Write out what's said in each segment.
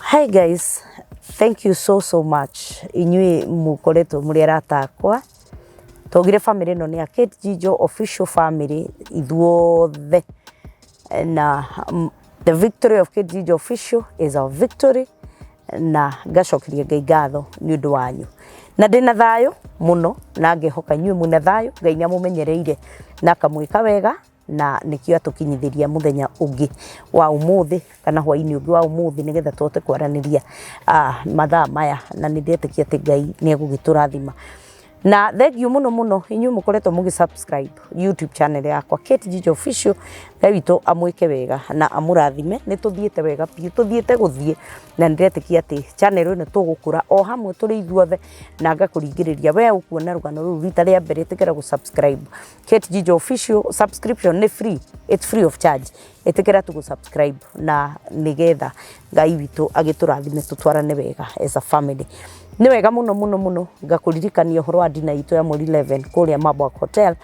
Hi guys, thank you so so much. Inyuĩ mũkoretwo mũrĩ arata akwa. Twaugire family ĩno nĩ ya Kate Jijo official family ithuothe. Na the victory of Kate Jijo official is our victory na ngacokeria Ngai ngatho nĩ ũndũ wanyu. Na ndĩna thayũ mũno na ngehoka inyuĩ mwĩna thayũ, Ngai nĩ amũmenyereire na akamwĩka wega na nĩkĩo atũkinyithĩria mũthenya ũngĩ wa ũmũthĩ kana hwainĩ ũngĩ wa ũmũthĩ nĩgetha tũhote kwaranĩria mathaa maya na nĩ ndetĩkia atĩ Ngai nĩ egũgĩtũrathima. Na thengiũ mũno mũno inyuĩ mũkoretwo mũgĩ subscribe YouTube channel yakwa Kate Jijo Official. Ngai witũ amwĩke wega na amũrathime. Nĩ tũthiĩte wega biũ, tũthiĩte gũthiĩ na nĩ ndĩretĩkia atĩ channel ĩno tũgũkũra o hamwe tũrĩ ithuothe, na ngakũringĩrĩria we ũkuona rũgano rũrũ rita rĩa mbere ĩtĩkĩra gũ subscribe Kate Jijo Official. Subscription nĩ free, it's free of charge. Ĩtĩkĩra tu gũ subscribe na nĩgetha Ngai witũ agĩtũrathime tũtwarane wega as a family. Nĩ wega mũno mũno mũno ngakũririkania ũhoro wa dinner itũ ya mweri 11 kũrĩa Mabwak Hotel.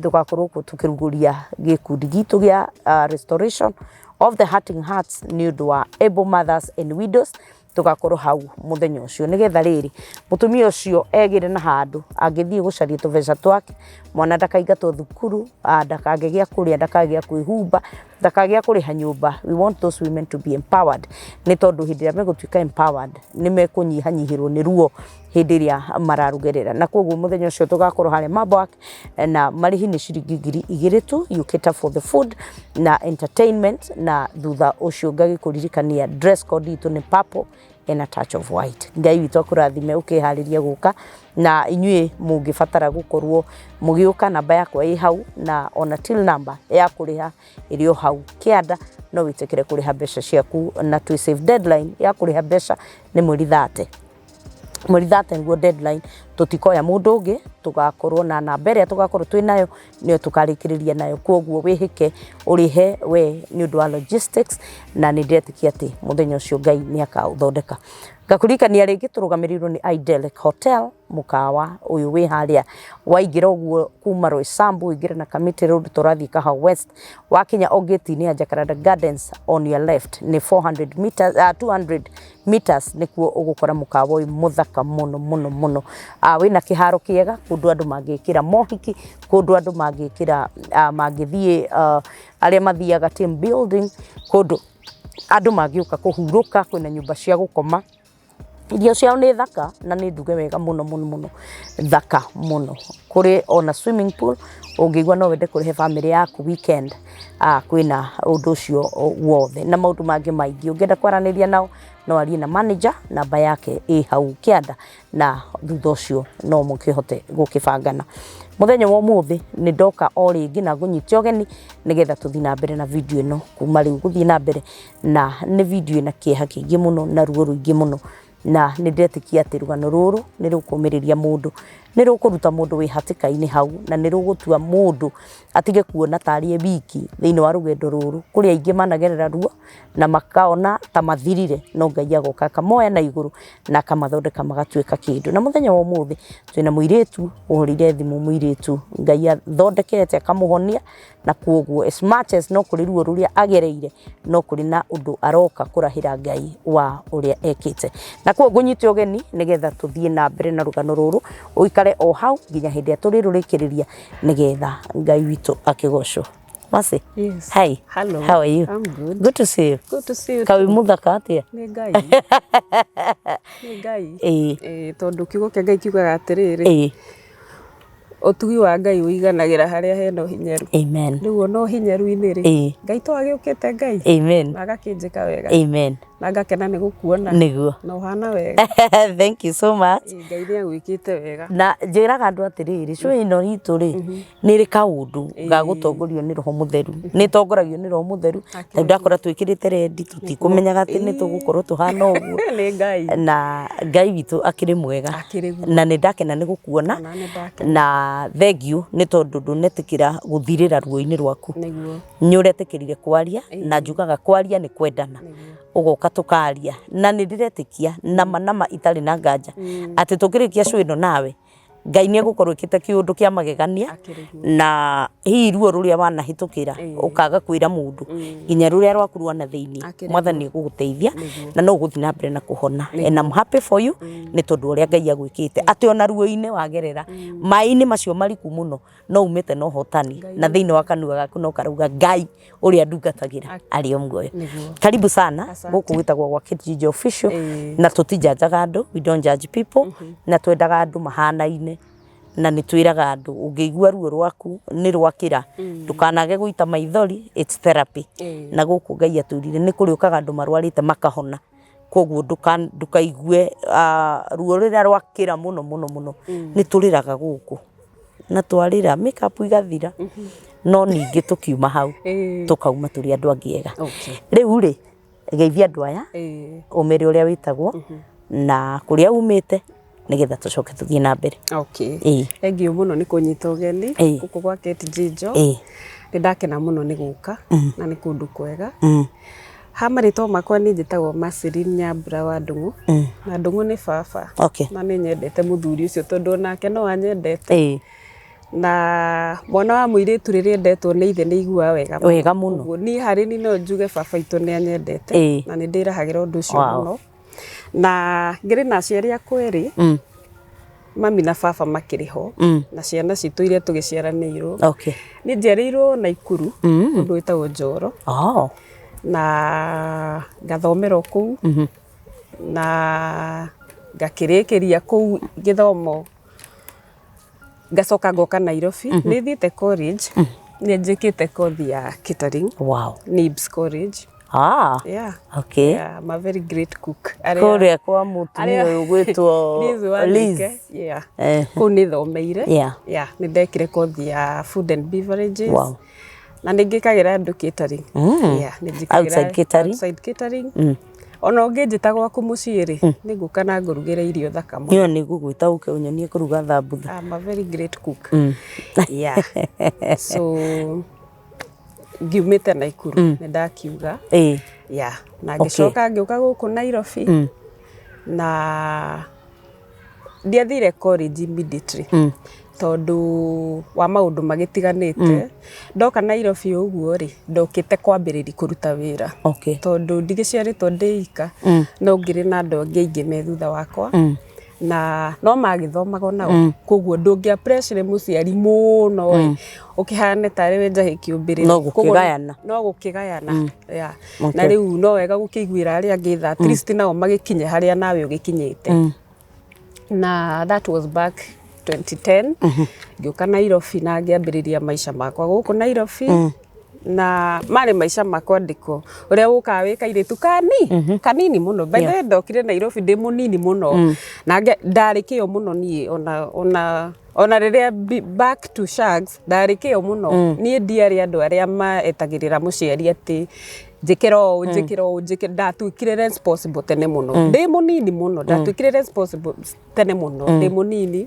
Tũgakorwo kuo tũkĩrugũria gĩkundi gitũ gĩa Restoration of the Hurting Hearts nĩ ũndũ wa Able Mothers and Widows. Tũgakorwo hau mũthenya ũcio nĩgetha rĩrĩ mũtumia ũcio egĩre na handũ angĩthiĩ gũcaria tũbeca twake, mwana ndakaingatwo thukuru, ndakage gĩa kũrĩa, ndakage gĩa kwĩhumba, ndakage gĩa kũrĩha nyũmba. We want those women to be empowered nĩ tondũ hĩndĩ ĩrĩa megũtuĩka empowered nĩ mekũnyihanyihĩrwo nĩ ruo hĩndĩ ĩrĩa mararugerera. Na koguo mũthenya ũcio tũgakorwo harĩa Mabwak na marĩhi nĩ ciringi 2000 tu. You cater for the food na entertainment, na thutha ũcio ngagĩkũririkania dress code itũ nĩ purple and a touch of white. Ngai witũ akũrathime ũkĩharĩria gũka, na inyuĩ mũngĩbatara gũkorwo mũgĩũka, namba yakwa ĩ hau na ona till number ya kũrĩha ĩrĩ o hau kĩanda, no wĩtĩkĩre kũrĩha mbeca ciaku. Na twĩ save deadline ya kũrĩha mbeca nĩ mweri 30, mweri 30 nĩguo deadline. Tũtikoya mũndũ ũngĩ, tũgakorwo na namba ĩrĩa tũgakorwo twĩ nayo nĩyo tũkarĩkĩrĩria nayo. Koguo wĩhĩke ũrĩhe we nĩ ũndũ wa logistics, na nĩ ndĩretĩkia atĩ mũthenya ũcio Ngai nĩ akaũthondeka. Ngakũririkania rĩngĩ tũrũgamĩrĩirwo nĩ Idyllic Hotel, mũkawa ũyũ wĩ harĩa waingĩra ũguo kuma Roysambu, ũingĩre na Kamiti Road tũrathiĩ Kahawa West, wakinya o gate-inĩ ya Jacaranda Gardens on your left nĩ 400 meters, 200 meters nĩkuo ũgũkora mũkawa ũyũ mũthaka mũno mũno mũno. Wĩna kĩharo kĩega kũndũ andũ mangĩkĩra mohiki, kũndũ andũ mangĩkĩra mangĩthiĩ, arĩa mathiaga team building, kũndũ andũ mangĩũka kũhurũka, kwĩna nyũmba cia gũkoma. Irio ciao nĩ thaka na nĩ nduge wega mũno mũno mũno, thaka mũno. Kũrĩ ona swimming pool ũngĩigua no wende kũrehe family yaku weekend, kwĩna ũndũ ũcio wothe na maũndũ mangĩ maingĩ. Ũngĩenda kwaranĩria nao no arie na manager, namba yake ĩ hau kĩanda, na thutha ũcio no mũkĩhote gũkĩbangana. Mũthenya wa ũmũthĩ nĩ ndoka o rĩngĩ na ngũnyite ũgeni nĩgetha tũthiĩ na mbere na video ĩno kuma rĩu gũthiĩ na mbere, na nĩ video ĩna kĩeha kĩingĩ mũno na ruo rũingĩ mũno, na nĩ ndĩretĩkia atĩ rũgano rũrũ nĩ rũkũmĩrĩria mũndũ, nĩ rũkũruta mũndũ wĩ hatĩka-inĩ hau, na nĩ rũgũtua mũndũ atige kuona tarĩ e wiki thĩinĩ wa rũgendo rũrũ. Kũrĩ aingĩ managerera ruo na makaona ta mathirire, no Ngai agoka akamoya na igũrũ na akamathondeka magatuĩka kĩndũ. Na mũthenya wa ũmũthĩ twĩna mũirĩtu ũhũrĩire thimũ, mũirĩtu Ngai athondekete akamũhonia, na koguo as much as no kũrĩ ruo rũrĩa agereire, no kũrĩ na ũndũ aroka kũrahĩra Ngai wa ũrĩa ekĩte. Na koguo ngũnyite ũgeni nĩgetha tũthiĩ na mbere na rũgano rũrũ, ũikare o hau nginya hĩndĩ ĩrĩa tũrĩrũrĩkĩrĩria nĩgetha Ngai witũ akĩgocwo. Mercy. Yes. Hi. Hello. How are you? I'm good. Good to see you. Good to see you. Kaĩ mũthaka atĩa? Nĩ Ngai. Nĩ Ngai. Ĩĩ. Ĩĩ, tondũ kiugo kĩa Ngai kiugaga atĩrĩrĩ, ũtugi wa Ngai ũiganagĩra harĩa hena ũhinyaru. Amen. Rĩu ona ũhinyaru-inĩ rĩ, Ngai to agĩũkĩte Ngai Amen. na agakĩnjĩka wega Amen. na ngakena nĩ gũkuona Nĩguo. na ũhana wega. Thank you so much. Ĩĩ, Ngai nĩ agwĩkĩte wega. Na njĩraga andũ atĩrĩrĩ, show ĩno itũ rĩ nĩ ĩrĩ kaũndũ ga gũtongorio nĩ Roho Mũtheru, nĩ ĩtongoragio nĩ Roho Mũtheru. Rĩu ndakora twĩkĩrĩte red, tũtikũmenyaga atĩ nĩ tũgũkorwo tũhana ũguo. Nĩ Ngai. Na Ngai witũ akĩrĩ mwega. Akĩrĩ guo. Na nĩ ndakena nĩ gũkuona. Ona nĩ ndakena. Na thengiũ nĩ tondũ ndũnetĩkĩra gũthirĩra ruo-inĩ rwaku. Nĩguo. Nĩ ũretĩkĩrire kwaria, na njugaga kwaria nĩ kwendana. Ũgoka tũkaria, na nĩ ndĩretĩkia nama nama itarĩ na nganja atĩ tũkĩrĩkia show ĩno nawe Ngai nĩ egũkorwo ĩkĩte kĩũndũ kĩa magegania. Akĩrĩ guo. Na hihi ruo rũrĩa wanahĩtũkĩra ũkaga kwĩra mũndũ, nginya rũrĩa rwaku rwa na thĩinĩ, Akĩrĩ. Mwathani egũgũteithia na no ũgũthiĩ na mbere na kũhona. And I'm happy for you nĩ tondũ ũrĩa Ngai agwĩkĩte, atĩ ona ruo-inĩ wagerera maĩ-inĩ macio mariku mũno, no umĩte na ũhotani, na thĩinĩ wa kanua gaku no karauga, Ngai ũrĩa ndungatagĩra arĩ o muoyo. Karibu sana. Asante. Gũkũ gwĩtagwo gwa Kate Ginger Official. Ĩĩ. Na tũtijanjaga andũ, we don't judge people, na twendaga andũ mahanaine, na nĩ twĩraga andũ, ũngĩigua ruo rwaku nĩ rwakĩra, ndũkanage gũita maithori, it's therapy. Na gũkũ Ngai atwĩrire nĩ kũrĩũkaga andũ marwarĩte makahona, koguo ndũkaigue ruo rũrĩa rwakĩra mũno mũno mũno. Nĩ tũrĩraga gũkũ, na twarĩra makeup igathira, no ningĩ tũkiuma hau tũkauma tũrĩ andũ angĩ ega. Rĩu rĩ, geithia andũ aya, ũmere ũrĩa wĩtagwo na kũrĩa umĩte, nĩgetha tũcoke tũthiĩ na mbere. Okay. Ĩĩ. Thengiũ mũno nĩ kũnyita ũgeni gũkũ gwa Kate Njijo. Nĩ ndakena mũno nĩ gũka, na nĩ kũndũ kwega. Ha marĩtwa makwa, niĩ njĩtagwo Marceline Nyambura wa Ndung'u, na Ndung'u nĩ baba. Na nĩ nyendete mũthuri ũcio tondũ onake no anyendete. Na mwana wa mũirĩtu rĩrĩa endetwo nĩ ithe nĩ aiguaga wega mũno. Wega mũno. Ũguo niĩ harĩ niĩ no njuge baba witũ nĩ anyendete na nĩ ndĩrahagĩra ũndũ ũcio mũno. Na ngĩrĩ na aciari akwa erĩ, mami na baba makĩrĩ ho, na ciana citũ iria tũgĩciaranĩirwo. Niĩ njiarĩirwo Naikuru, kũndũ gwĩtagwo Njoro, na ngathomera o kũu, na ngakĩrĩkĩria kũu gĩthomo, ngacoka ngoka Nairobi. Nĩ thiĩte college, nĩ njĩkĩte kothi ya catering, NIBS College. Yeah. Yeah, I'm a very great cook. Kũrĩa kwa mũtumia ũyũ gwĩtwo Liz Wanyoike. Liz. Yeah. Kũu nĩ thomeire. Yeah, nĩ ndekire kothi ya food and beverages. Na nĩ ngĩkagĩra andũ catering. Yeah, nĩ njĩkagĩra. Outside catering? Outside catering. Ona ũngĩnjĩta gwaku mũciĩ rĩ, nĩ ngũka na ngũrugĩre irio thaka mũno. Ĩyo nĩ ngũgwĩta ũke ũnyonie kũruga thambutha. I'm a very great cook. Yeah. So ngiumĩte Naikuru, nĩ ndakiuga. Yeah. Na ngĩcoka ngĩũka gũkũ Nairobi, na ndiathire college immediately tondũ wa maũndũ magĩtiganĩte. Ndoka Nairobi ũguo rĩ, ndokĩte kwambĩrĩria kũruta wĩra, tondũ ndigĩciarĩtwo ndĩ ika, no ngĩrĩ na andũ angĩ aingĩ me thutha wakwa, na no magĩthomaga onao, koguo ndũngĩa pressure mũciari mũno ĩ, ũkĩhane tarĩ we njahĩ kĩũmbĩrĩre. No gũkĩgayana. No gũkĩgayana, yeah. Na rĩu no wega gũkĩiguĩra arĩa angĩ tha, at least nao magĩkinye harĩa nawe ũgĩkinyĩte. Na that was back 2010, ngĩũka Nairobi na ngĩambĩrĩria maica makwa gũkũ Nairobi, na marĩ maica ma kwandĩkwo ũrĩa ũkaga wĩ kairĩtu kani kanini mũno. By the way, ndokire Nairobi ndĩ mũnini mũno na ndarĩ kĩo mũno niĩ, ona rĩrĩa back to shags, ndarĩ kĩo mũno niĩ. Ndiarĩ andũ arĩa maetagĩrĩra mũciari atĩ njĩkĩra ũũ, njĩkĩra ũũ, njĩkĩra. Ndatuĩkire responsible tene mũno ndĩ mũnini mũno. Ndatuĩkire responsible tene mũno ndĩ mũnini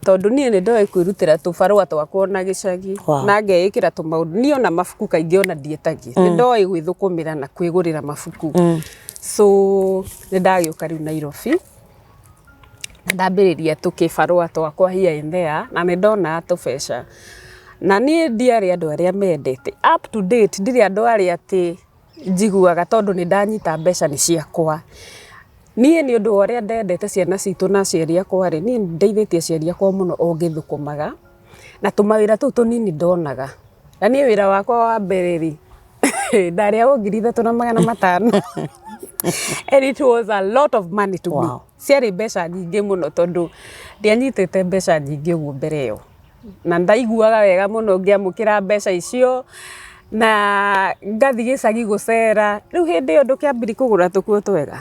tondũ niĩ nĩ ndoĩ kwĩrutĩra tũbarũa twakwa na gĩcagi, na ngeĩkĩra tũmaũndũ. Niĩ ona mabuku kaingĩ ona ndiĩtagia, nĩ ndoĩ gwĩthũkũmĩra na kwĩgũrĩra mabuku. So nĩ ndagĩũka rĩu Nairobi na ndambĩrĩria tũkĩbarũa twakwa here and there, na nĩ ndonaga tũbeca. Na niĩ ndiarĩ andũ arĩa mendete, up to date ndirĩ andũ arĩa atĩ njiguaga tondũ nĩ ndanyita mbeca nĩ ciakwa. Niĩ nĩ ũndũ wa ũrĩa ndendete ciana citũ na aciari akwa rĩ, niĩ ndeithĩtie aciari akwa mũno o ngĩthũkũmaga na tũmawĩra tũu tũnini ndonaga. Na niĩ wĩra wakwa wa mbere rĩ, ndarĩhagwo 3500, and it was a lot of money to me. Ciarĩ mbeca nyingĩ mũno tondũ ndianyitĩte mbeca nyingĩ ũguo mbere ĩyo, na ndaiguaga wega mũno ngĩamũkĩra mbeca icio na ngathiĩ gĩcagi gũcera. Rĩu hĩndĩ ĩyo ndũkĩambirie kũgũra tũkuo twega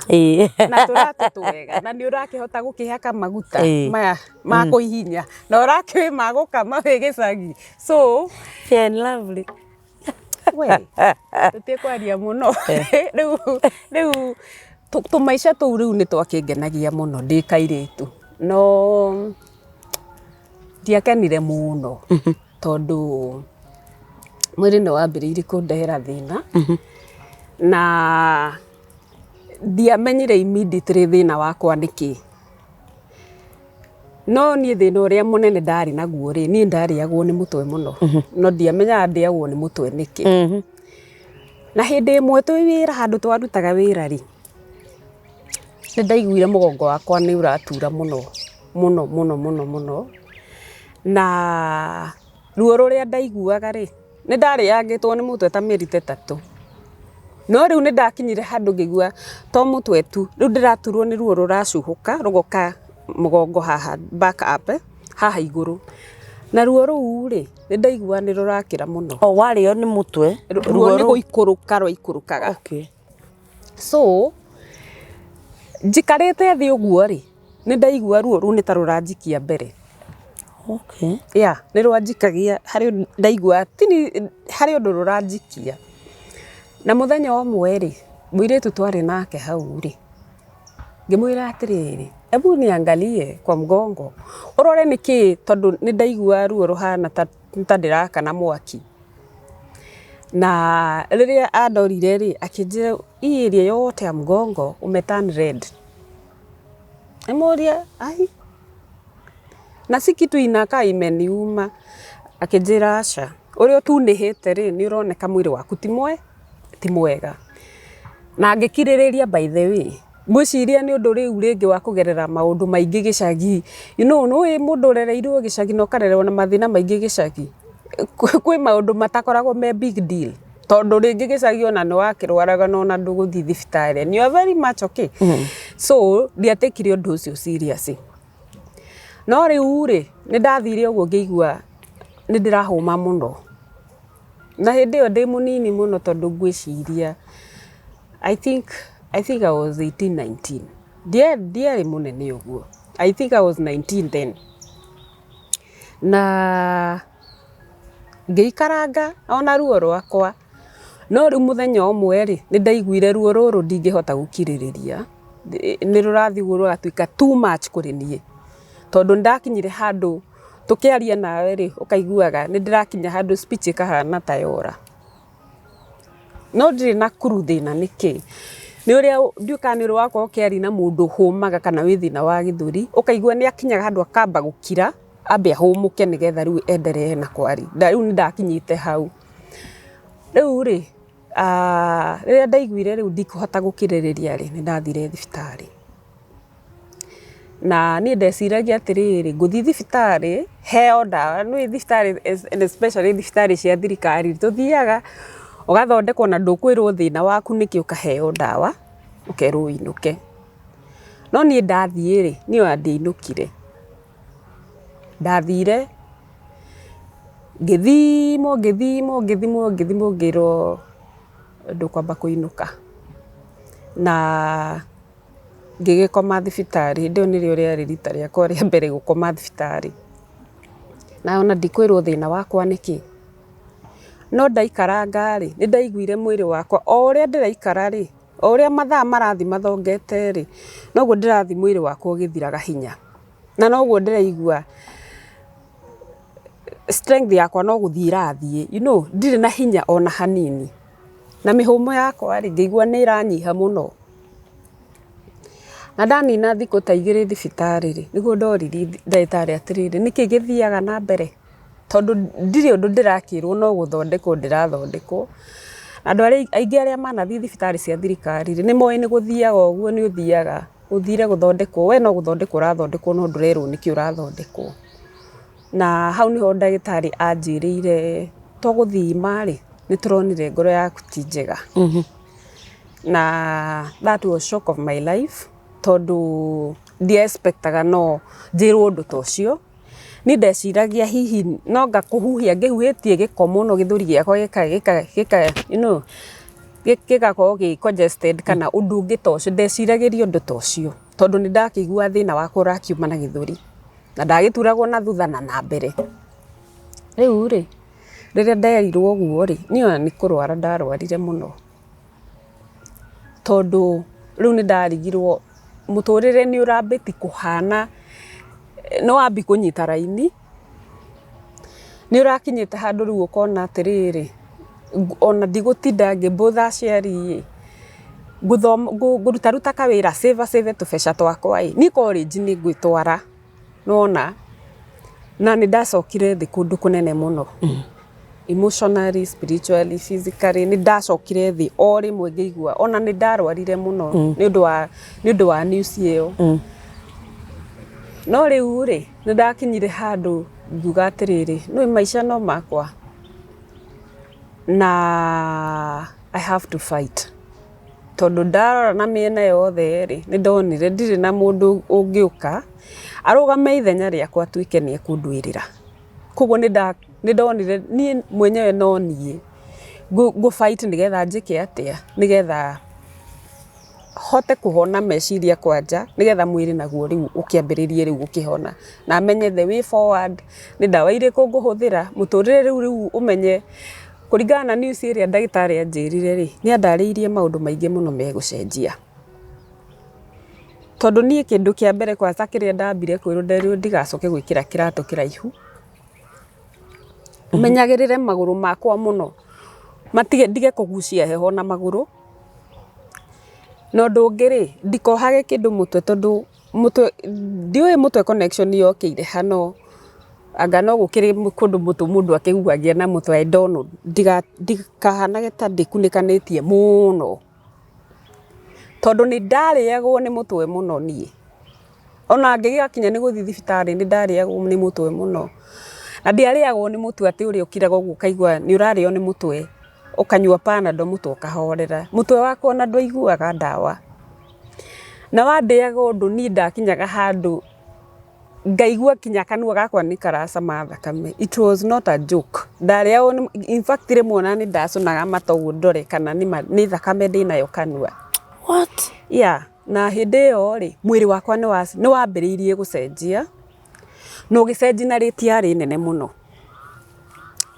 na tũratũ twega, na nĩ ũrakĩhota gũkĩhaka maguta maya ma kũhihinya, na ũrakĩũĩ ma gũkama wĩ gĩcagi, so Fair and Lovely. We tũtikwaria mũno rĩu. Tũmaica tũu rĩu nĩ twakĩngenagia mũno ndĩ kairĩtu, no ndiakenire mũno tondũ mwĩrĩ nĩ wambĩrĩirie kũndehera thĩna, na ndiamenyire immediately thĩna wakwa nĩ kĩ. No niĩ thĩna ũrĩa mũnene ndarĩ naguo rĩ, niĩ ndarĩagwo nĩ mũtwe mũno, no ndiamenyaga ndĩagwo nĩ mũtwe nĩkĩ. Na hĩndĩ ĩmwe twĩ wĩra handũ twarutaga wĩra rĩ, nĩ ndaiguire mũgongo wakwa nĩ ũratura mũno mũno mũno mũno mũno, na ruo rũrĩa ndaiguaga rĩ, nĩ ndarĩangĩtwo nĩ mũtwe ta mĩeri ta 3. No rĩu nĩ ndakinyire handũ ngĩigua to mũtwe tu, rĩu ndĩraturwo nĩ ruo rũracuhũka rũgoka mũgongo haha back up haha igũrũ. Na ruo rũu rĩ, nĩ ndaigua nĩ rũrakĩra mũno. O warĩo nĩ mũtwe? Ruo nĩ gũikũrũka rwaikũrũkaga. So njikarĩte thĩ ũguo rĩ, nĩ ndaigua ruo rũu nĩ ta rũranjikia mbere. Yeah, nĩ rwanjikagia harĩ ndaigua tini harĩ ũndũ rũranjikia. Na mũthenya ũmwe rĩ, mũirĩtu twarĩ nake hau rĩ, ngĩmwĩra atĩrĩrĩ, "Hebu niangalie kwa mgongo ũrore nĩkĩ," tondũ nĩ ndaigua ruo rũhana ta ndĩrakana mwaki. Na rĩrĩa andorire rĩ, akĩnjĩra, "Hii area yote ya mgongo umeturn red." Ngĩmũria, "Ai, na si kitu inakaa imeniuma?" Akĩnjĩra, "Aca, ũrĩa ũtunĩhĩte rĩ, nĩ ũroneka mwĩrĩ waku ti mwega." Na ngĩkirĩrĩria, by the way. Ngwĩciria nĩ ũndũ rĩu rĩngĩ wa kũgerera maũndũ maingĩ gĩcagi. Nĩũĩ mũndũ ũrereirwo gĩcagi na ũkarerwo na mathĩna maingĩ gĩcagi, kwĩ maũndũ matakoragwo me big deal. Tondũ rĩngĩ gĩcagi ona nĩ wakĩrwaraga na ona ndũgũthiĩ thibitarĩ and you are very much okay. So ndiatekire ũndũ ũcio serious. No rĩu rĩ, nĩ ndathire ũguo ngĩigua nĩ ndĩrahũma mũno. Na hĩndĩ ĩyo ndĩ mũnini mũno tondũ ngwĩciria I think I was 18, 19. Ndiarĩ mũnene ũguo. I think I was 19 then. Na ngĩikaranga ona ruo rwakwa. No rĩu mũthenya ũmwe rĩ, nĩ ndaiguire ruo rũrũ ndingĩhota gũkirĩrĩria. Nĩ rũrathiĩ ũguo rũgatuĩka too much kũrĩ niĩ. Tondũ nĩ ndakinyire handũ tũkĩaria nawe rĩ, ũkaiguaga nĩ ndĩrakinya handũ speech ĩkahana ta yora. No ndirĩ na clue thĩna nĩ kĩ. Nĩ ũrĩa ndiũĩ kana nĩ ũrĩ wakorwo ũkĩaria na mũndũ ũhũmaga kana wĩ thĩna wa gĩthũri, ũkaigua nĩ akinyaga handũ akamba gũkira, ambe ahũmũke nĩgetha rĩu endelee na kwaria. Rĩu nĩ ndakinyĩte hau. Rĩu rĩ, rĩrĩa ndaiguire rĩu ndikũhota gũkirĩrĩria rĩ, nĩ ndathire thibitarĩ. Na niĩ ndeciragia atĩrĩrĩ, ngũthiĩ thibitarĩ heo ndawa. Nĩũĩ thibitarĩ and especially thibitarĩ cia thirikari, tũthiaga ũgathondekwo na ndũkwĩrwo thĩna waku nĩkĩ, ũkaheo ndawa ũkerwo ũinũke. No niĩ ndathiĩ rĩ, niĩ ona ndiainũkire. Ndathire ngĩthimwo ngĩthimwo ngĩthimwo ngĩthimwo ngĩrwo ndũkwamba kũinũka. Na ngĩgĩkoma thibitarĩ. Hĩndĩ ĩyo nĩrĩo rĩarĩ rita rĩakwa rĩa mbere gũkoma thibitarĩ. Na ona ndikwĩrwo thĩna wakwa nĩkĩ. No ndaikaranga rĩ, nĩ ndaiguire mwĩrĩ wakwa o ũrĩa ndĩraikara rĩ, o ũrĩa mathaa marathiĩ mathongete rĩ, noguo ndĩrathiĩ mwĩrĩ wakwa ũgĩthiraga hinya. Na noguo ndĩraigua strength yakwa no gũthiĩ ĩrathiĩ, ndirĩ na hinya ona hanini. Na mĩhũmũ yakwa rĩ, ngĩigua nĩ ĩranyiha mũno. Na ndanina thikũ ta 2 thibitarĩ rĩ, nĩguo ndoririe ndagĩtarĩ atĩrĩrĩ, nĩkĩ gĩthiaga na mbere? Tondũ ndirĩ ũndũ ndĩrakĩrwo no gũthondekwo ndĩrathondekwo. Andũ arĩa aingĩ arĩa manathiĩ thibitarĩ cia thirikari rĩ, nĩ moĩ nĩ gũthiaga ũguo, nĩ ũthiaga ũthire gũthondekwo, we no gũthondekwo ũrathondekwo no ndũrerwo nĩkĩ ũrathondekwo. Na hau nĩho ndagĩtarĩ anjĩrĩire to gũthima rĩ, nĩ tũronire ngoro yaku ti njega. Na that was shock of my life tondũ ndia expectaga no njĩrwo ũndũ ta ũcio. Niĩ ndeciragia hihi no ngakũhuhia ngĩhuhĩtie gĩko mũno gĩthũri gĩakwa gĩka gĩgakorwo gĩ congested kana ũndũ ũngĩ ta ũcio. Ndeciragĩria ũndũ ta ũcio tondũ nĩ ndakĩiguaga thĩna wakwa ũrakiuma na gĩthũri na ndagĩturagwo na thutha na na mbere. Rĩu rĩ, rĩrĩa nderirwo ũguo rĩ, niĩ ona nĩ kũrwara ndarwarire mũno tondũ rĩu nĩ ndarigirwo mũtũrĩre nĩ ũrambĩtie kũhana nĩ wambia kũnyita raini, nĩ ũrakinyĩte handũ rĩu ũkona atĩrĩrĩ, ona ndigũtinda ngĩbother aciari ĩ, ngũrutaruta kawĩra save save tũbeca twakwa ĩ, niĩ college nĩ ngwĩtwara. Nĩwona? Na nĩ ndacokire thĩ kũndũ kũnene mũno. Emotionally, spiritually, physically, nĩ ndacokire thĩ o rĩmwe ngĩigua. Ona nĩ ndarwarire mũno nĩ ũndũ wa news ĩyo. No rĩu rĩ, nĩ ndakinyire handũ ngiuga atĩrĩrĩ, nĩũĩ maica no makwa na I have to fight. Tondũ ndarora na mĩena yothe rĩ, nĩ ndonire ndirĩ na mũndũ ũngĩũka arũgame ithenya rĩakwa atuĩke nĩ ekũndũĩrĩra. Koguo nĩ ndonire niĩ mwenyewe no niĩ ngũ fight nĩgetha njĩke atĩa, nĩgetha hote kũhona meciria kwanja, nĩgetha mwĩrĩ naguo rĩu ũkĩambĩrĩrie rĩu gũkĩhona. Na menye the way forward nĩ ndawa irĩkũ ngũhũthĩra, mũtũrĩre rĩu ũmenye kũringana na news ĩrĩa ndagĩtarĩ anjĩrire rĩ, nĩ andarĩirie maũndũ maingĩ mũno megũcenjia. Tondũ niĩ kĩndũ kĩa mbere kwanza kĩrĩa ndambire kwĩrwo nderirwo ndigacoke gwĩkĩra kĩratũ kĩraihu. Menyagĩrĩre magũrũ makwa mũno, matige ndige kũgucia heho na magũrũ. Na ũndũ ũngĩ rĩ, ndikohage kĩndũ mũtwe tondũ mũtwe ndiũĩ mũtwe connection yokĩire ha no anga no gũkĩrĩ kũndũ mũtwe mũndũ akĩhuhagia na mũtwe, I don't know. Ndikahanage ta ndĩkunĩkanĩtie mũno. Tondũ nĩ ndarĩagwo nĩ mũtwe mũno niĩ. Ona ngĩgakinya nĩ gũthiĩ thibitarĩ nĩ ndarĩagwo nĩ mũtwe mũno. Na ndiarĩagwo nĩ mũtwe atĩ ũrĩa ũkiraga ũguo ũkaigua nĩ ũrarĩo nĩ mũtwe, ũkanyua Panadol mũtwe ũkahorera. Mũtwe wakwa ona ndwaiguaga ndawa. Na wandĩaga ũndũ niĩ ndakinyaga handũ ngaigua kinya kanua gakwa nĩ karacama thakame. It was not a joke. Ndarĩagwo nĩ, in fact rĩmwe ona nĩ ndacũnaga mata ũguo ndore kana nĩ thakame ndĩnayo kanua. What? Yeah, na hĩndĩ ĩyo rĩ, mwĩrĩ wakwa nĩ wambĩrĩirie gũcenjia, na ũgĩcenjia na rate yarĩ nene mũno.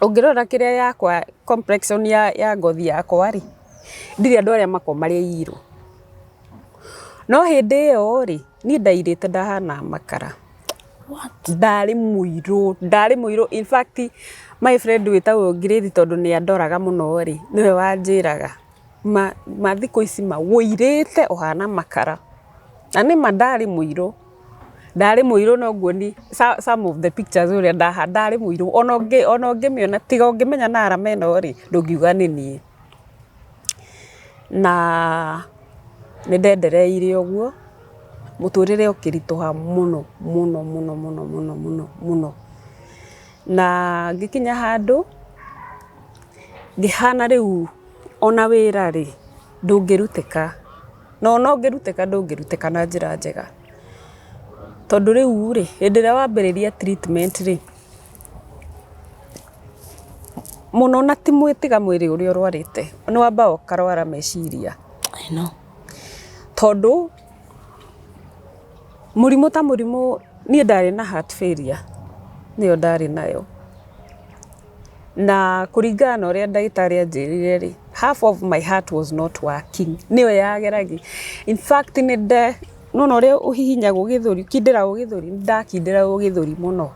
Ũngĩrora kĩrĩa yakwa complexion ya ngothi yakwa rĩ, ndirĩ andũ arĩa makoragwo marĩ airũ. No hĩndĩ ĩyo rĩ, niĩ ndairĩte ndahana makara. What? Ndarĩ mũirũ, ndarĩ mũirũ. In fact, my friend wĩtagwo Grace tondũ nĩ andoraga mũno rĩ, nĩwe wanjĩraga ma thikũ ici ma wũirĩte ũhana makara. Na nĩma ndarĩ mũirũ. Ndarĩ mũirũ no nguonie some of the pictures ũrĩa ndarĩ mũirũ. Ona ũngĩmĩona tiga ũngĩmenya na arama ĩno rĩ, ndũngiuga nĩ niĩ. Na nĩ ndendereire ũguo, mũtũrĩre ũkĩritũha mũno mũno mũno mũno mũno mũno mũno. Na ngĩkinya handũ ngĩhana rĩu ona wĩra rĩ, ndũngĩrutĩka. Na ona ũngĩrutĩka ndũngĩrutĩka na njĩra njega. Tondũ rĩu rĩ, hĩndĩ ĩrĩa wambĩrĩria treatment rĩ, mũno na ti tiga mwĩrĩ ũrĩa ũrwarĩte, nĩ wambaga ũkarwara meciria. I know. Tondũ mũrimũ ta mũrimũ, niĩ ndarĩ na heart failure, nĩyo ndarĩ nayo. Na kũringana na ũrĩa ndagĩtarĩ anjĩrire rĩ, half of my heart was not working. Nĩyo yageragia. In fact nĩ nde, nĩwona ũrĩa ũhihinyagwo gĩthũri, ũkindĩragwo gĩthũri, nĩ ndakindĩragwo gĩthũri mũno.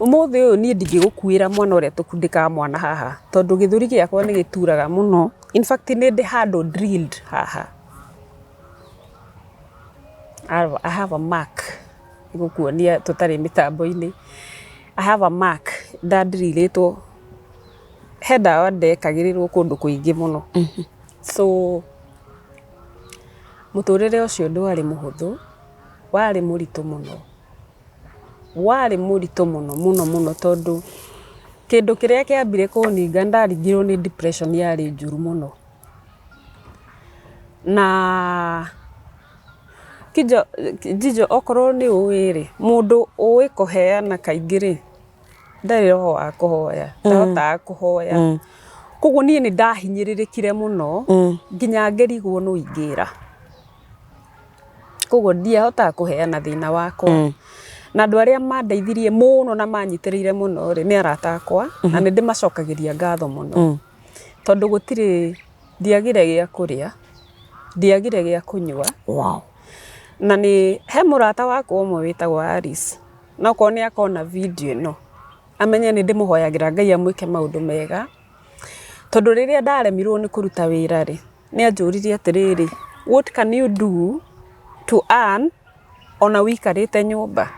Ũmũthĩ ũyũ niĩ ndingĩgũkuĩra mwana ũrĩa tũkundĩkaga mwana haha, tondũ gĩthũri gĩakwa nĩ gĩturaga mũno. In fact nĩ ndĩ handũ drilled haha. I have a mark. Ngũkuonia tũtarĩ mĩtambo-inĩ. I have a mark ndadirilĩtwo, he ndawa ndekagĩrĩrwo kũndũ kũingĩ mũno. So mũtũrĩre ũcio ndwarĩ mũhũthũ, warĩ mũritũ mũno. Warĩ mũritũ mũno mũno mũno tondũ kĩndũ kĩrĩa kĩambire kũninga ndaringirwo nĩ depression yarĩ njũru mũno. Na Kijo, Jijo okorwo nĩ ũĩ rĩ, mũndũ ũĩ kũheana kaingĩ rĩ, ndarĩ roho wa kũhoya, ndahotaga kũhoya. Koguo niĩ nĩ ndahinyĩrĩrĩkire mũno nginya ngĩrigwo nũ ingĩra. Koguo ndiahotaga kũheana thĩna wakwa. Na andũ arĩa mandeithirie mũno na manyitĩrĩire mũno rĩ, nĩ arata akwa na nĩ ndĩmacokagĩria ngatho mũno. Tondũ gũtirĩ, ndiagire gĩa kũrĩa, ndiagire gĩa kũnyua. Wow. Na nĩ he mũrata wakwa ũmwe wĩtagwo Alice, na okorwo nĩ akona video ĩno, amenye nĩ ndĩmũhoyagĩra Ngai amwĩke maũndũ mega. Tondũ rĩrĩa ndaremirwo nĩ kũruta wĩra rĩ, nĩ anjũririe atĩrĩrĩ, what can you do to earn Ona wikarĩte nyũmba.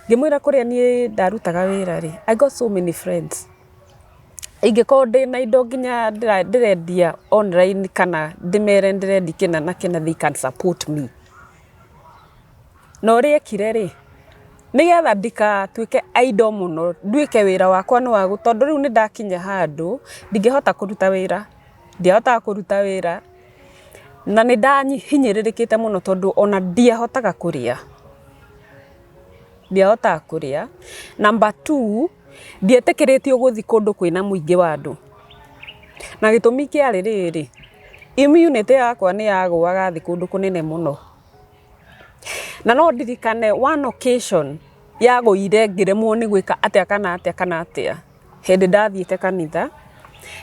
Ngĩmwĩra kũrĩa niĩ ndarutaga wĩra rĩ, I got so many friends. Ingĩkorwo ndĩna indo nginya ndĩrendia online kana ndĩmere ndĩrendia kĩna na kĩna they can support me. Na ũrĩa ekire rĩ, nĩgetha ndikatuĩke idle mũno, nduĩke wĩra wakwa nĩ wa tondũ rĩu nĩ ndakinya handũ ndingĩhota kũruta wĩra, ndiahotaga kũruta wĩra, na nĩ ndahinyĩrĩrĩkĩte mũno tondũ ona ndiahotaga kũrĩa, ndiahotaga kũrĩa. Number two, ndietĩkĩrĩtio gũthiĩ kũndũ kwĩna mũingĩ wa andũ, na gĩtũmi kĩarĩ rĩrĩ, immunity yakwa nĩ yagũaga thĩ kũndũ kũnene mũno. Na no ndirikane one occasion yagũire ngĩremwo nĩ gwĩka atĩa kana atĩa kana atĩa, hĩndĩ ndathiĩte kanitha,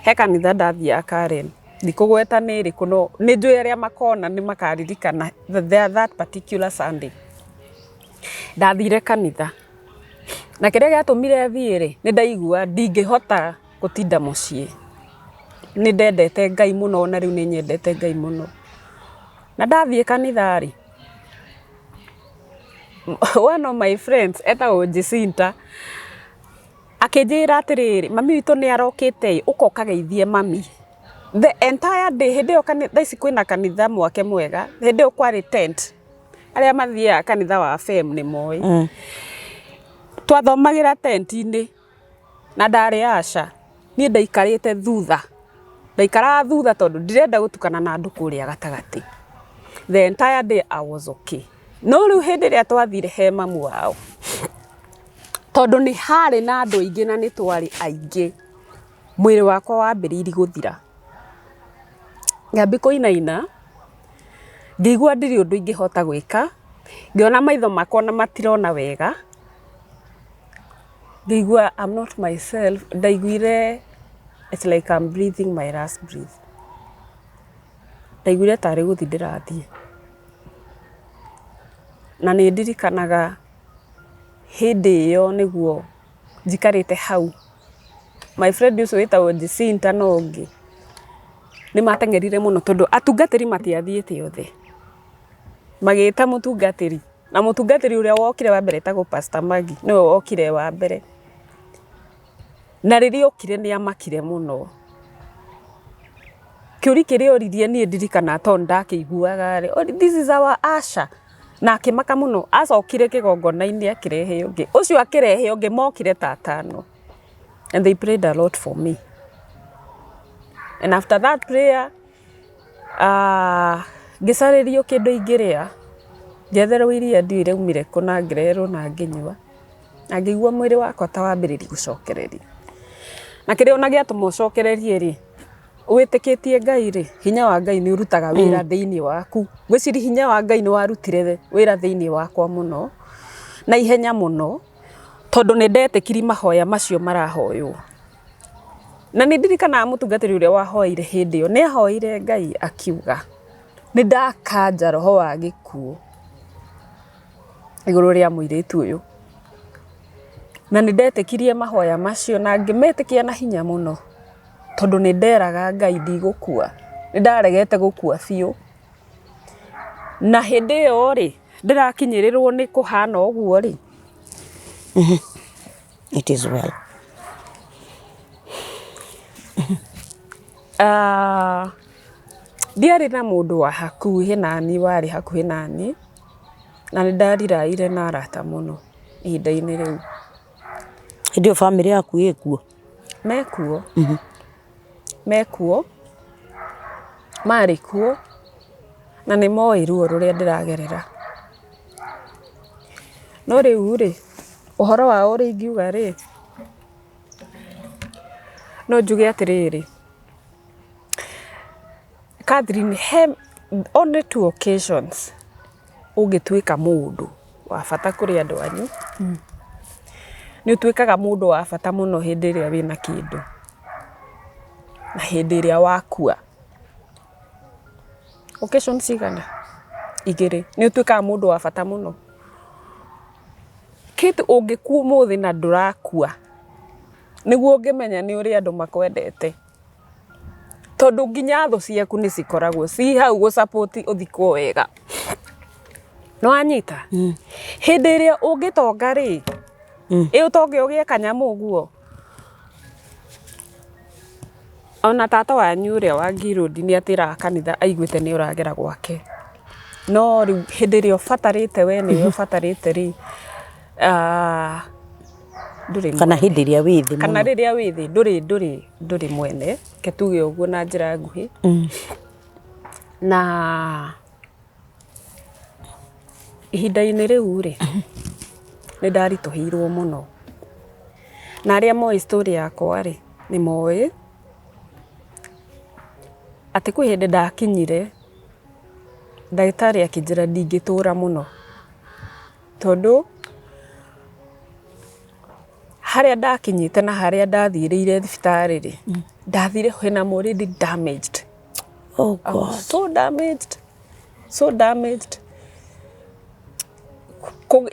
he kanitha ndathiaga Karen, ndikũgweta nĩ ĩrĩkũ no nĩ njũĩ arĩa makona nĩ makaririkana that particular Sunday. Ndathire kanitha, na kĩrĩa gĩatũmire thiĩ rĩ, nĩ ndaigua ndingĩhota gũtinda mũciĩ. Nĩ ndendete Ngai mũno na rĩu nĩ nyendete Ngai mũno. Na ndathiĩ kanitha rĩ, one of my friends etagwo Jacinta, akĩnjĩra atĩrĩrĩ, mami witũ nĩ arokĩte ĩ, ũka ũkageithie mami. The entire day, hĩndĩ ĩyo thaa ici kwĩna kanitha mwake mwega, hĩndĩ ĩyo kwarĩ tent. Arĩa mathiaga kanitha wa FEM nĩ moĩ. Twathomagĩra tent-inĩ na ndarĩ usher, niĩ ndaikarĩte thutha, ndaikaraga thutha tondũ ndirenda gũtukana na andũ kũrĩa gatagatĩ. The entire day I was okay. No rĩu hĩndĩ ĩrĩa twathire he mamu wao, tondũ nĩ harĩ na andũ aingĩ na nĩ twarĩ aingĩ, mwĩrĩ wakwa wambĩrĩirie gũthira. Ngĩambia kũinaina, ngĩigua ndirĩ ũndũ ingĩhota gwĩka, ngĩona maitho makwa ona matirona wega, ngĩigua I'm not myself, ndaiguire it's like I'm breathing my last breath. Ndaiguire tarĩ gũthiĩ ndĩrathiĩ. Na nĩ ndirikanaga hĩndĩ ĩyo nĩguo njikarĩte hau, my friend ũcio wĩtagwo Jacinta na ũngĩ, nĩ mateng'erire mũno tondũ atungatĩri matiathiĩte othe. Magĩta mũtungatĩri, na mũtungatĩri ũrĩa wokire wa mbere etagwo Pastor Maggie, nĩwe wokire wa mbere. Na rĩrĩa okire nĩ amakire mũno. Kĩũria kĩrĩa oririe niĩ ndirikanaga tondũ nĩndakĩiguaga rĩ, this is our usher. Na akĩmaka mũno, acokire kĩgongona-inĩ akĩrehe ũngĩ, ũcio akĩrehe ũngĩ mokire ta atano. And they prayed a lot for me. And after that prayer, ngĩcarĩrio kĩndũ ingĩrĩa, ngĩetherwo iria ndiũĩ rĩaumire kũ na ngĩreherwo na ngĩnyua, na ngĩigua mwĩrĩ wakwa ta wambĩrĩria gũcokereria. Na kĩrĩa ona gĩatũma ũcokererie rĩ, wĩtĩkĩtie Ngai rĩ, hinya wa Ngai nĩ ũrutaga wĩra thĩinĩ waku. Ngwĩciria hinya wa Ngai nĩ warutire wĩra thĩinĩ wakwa mũno, na ihenya mũno, tondũ nĩ ndetĩkirie mahoya macio marahoywo. Na nĩ ndirikanaga mũtungatĩri ũrĩa wahoeire hĩndĩ ĩyo, nĩ ahoeire Ngai akiuga, nĩ ndakanja roho wa gĩkuũ igũrũ rĩa mũirĩtu ũyũ. Na nĩ ndetĩkirie mahoya macio na ngĩmetĩkia na hinya mũno, tondũ nĩ nderaga Ngai ndigũkua, nĩ ndaregete gũkua biũ. Na hĩndĩ ĩyo rĩ, ndĩrakinyĩrĩrwo nĩ kũhana ũguo rĩ, It is well. Ndiarĩ na mũndũ wa hakuhĩ naniĩ warĩ hakuhĩ naniĩ, na nĩ ndariraire na arata mũno ihinda-inĩ rĩu. Hĩndĩ ĩyo bamĩrĩ yaku ĩkuo? Mekuo, mekuo, marĩ kuo, na nĩ moĩ ruo rũrĩa ndĩragerera. No rĩu rĩ, ũhoro wao ũrĩa ingiuga rĩ, no njuge atĩrĩrĩ, Catherine he only two occasions ũngĩtuĩka mũndũ wa bata kũrĩ andũ anyu, nĩ ũtuĩkaga mũndũ wa bata mũno hĩndĩ ĩrĩa wĩna kĩndũ, na hĩndĩ ĩrĩa wakua. Occasion cigana? Igĩrĩ. Nĩ ũtuĩkaga mũndũ wa bata mũno. Kate ũngĩkua ũmũthĩ na ndũrakua, nĩguo ũngĩmenya nĩ ũrĩa andũ makwendete. Tondũ nginya thũ ciaku nĩ cikoragwo ci hau gũ support ũthikwo wega. Nĩ wanyita? Hĩndĩ ĩrĩa ũngĩtonga rĩ, ĩ ũtonge ũgĩe kanyamũ ũguo. Ona tata wanyu ũrĩa wa Ngirũndi nĩ atĩraga kanitha aiguĩte nĩ ũragera gwake. No rĩu hĩndĩ ĩrĩa ũbatarĩte we nĩwe ũbatarĩte rĩ, ah, ndũrĩ Kana hĩndĩ ĩrĩa wĩ thĩ kana mũno. Rĩrĩa wĩ thĩ ndũrĩ mwene, reke tuge ũguo na njĩra nguhĩ. Na ihinda-inĩ rĩu rĩ, nĩ ndaritũhĩirwo mũno. Na arĩa moĩ story yakwa rĩ, nĩ moĩ atĩ kwĩ hĩndĩ ndakinyire ndagĩtarĩ akĩnjĩra ndingĩtũra mũno, tondũ harĩa ndakinyĩte na harĩa ndathiĩrĩire thibitarĩ rĩ, ndathire when I'm already damaged. Oh I God. Was so damaged, so damaged.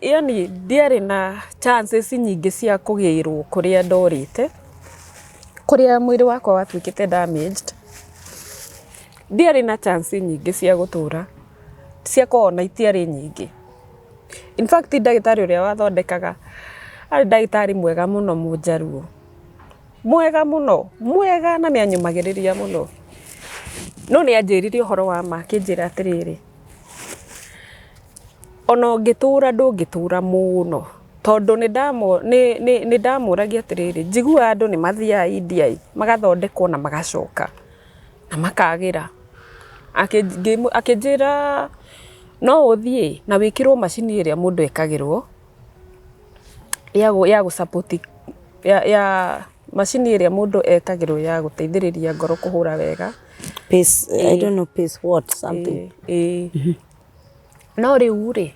Yani ndiarĩ na chances nyingĩ cia kũgĩrwo kũrĩa ndorĩte, kũrĩa mwĩrĩ wakwa watuĩkĩte damaged. Ndiarĩ na chance nyingĩ cia gũtũra, ciakwa ona itiarĩ nyingĩ. In fact, ndagĩtarĩ ũrĩa wathondekaga arĩ ndagĩtarĩ mwega mũno, Mũnjaruo. Mwega mũno, mwega, na nĩ anyũmagĩrĩria mũno. No nĩ anjĩrire ũhoro wa ma, akĩnjĩra atĩrĩrĩ, ona ũngĩtũra ndũngĩtũra mũno, tondũ nĩ ndamũragia atĩrĩrĩ, njiguaga andũ nĩ mathiaga India ĩ, magathondekwo na magacoka na makagĩra. Akĩnjĩra no ũthiĩ na wĩkĩrwo macini ĩrĩa mũndũ ekagĩrwo ya gũ support ya macini ĩrĩa mũndũ ekagĩrwo ya gũteithĩrĩria ngoro kũhũra wega. Pace, I don't know, pace what, something. Ĩĩ. No rĩu rĩ,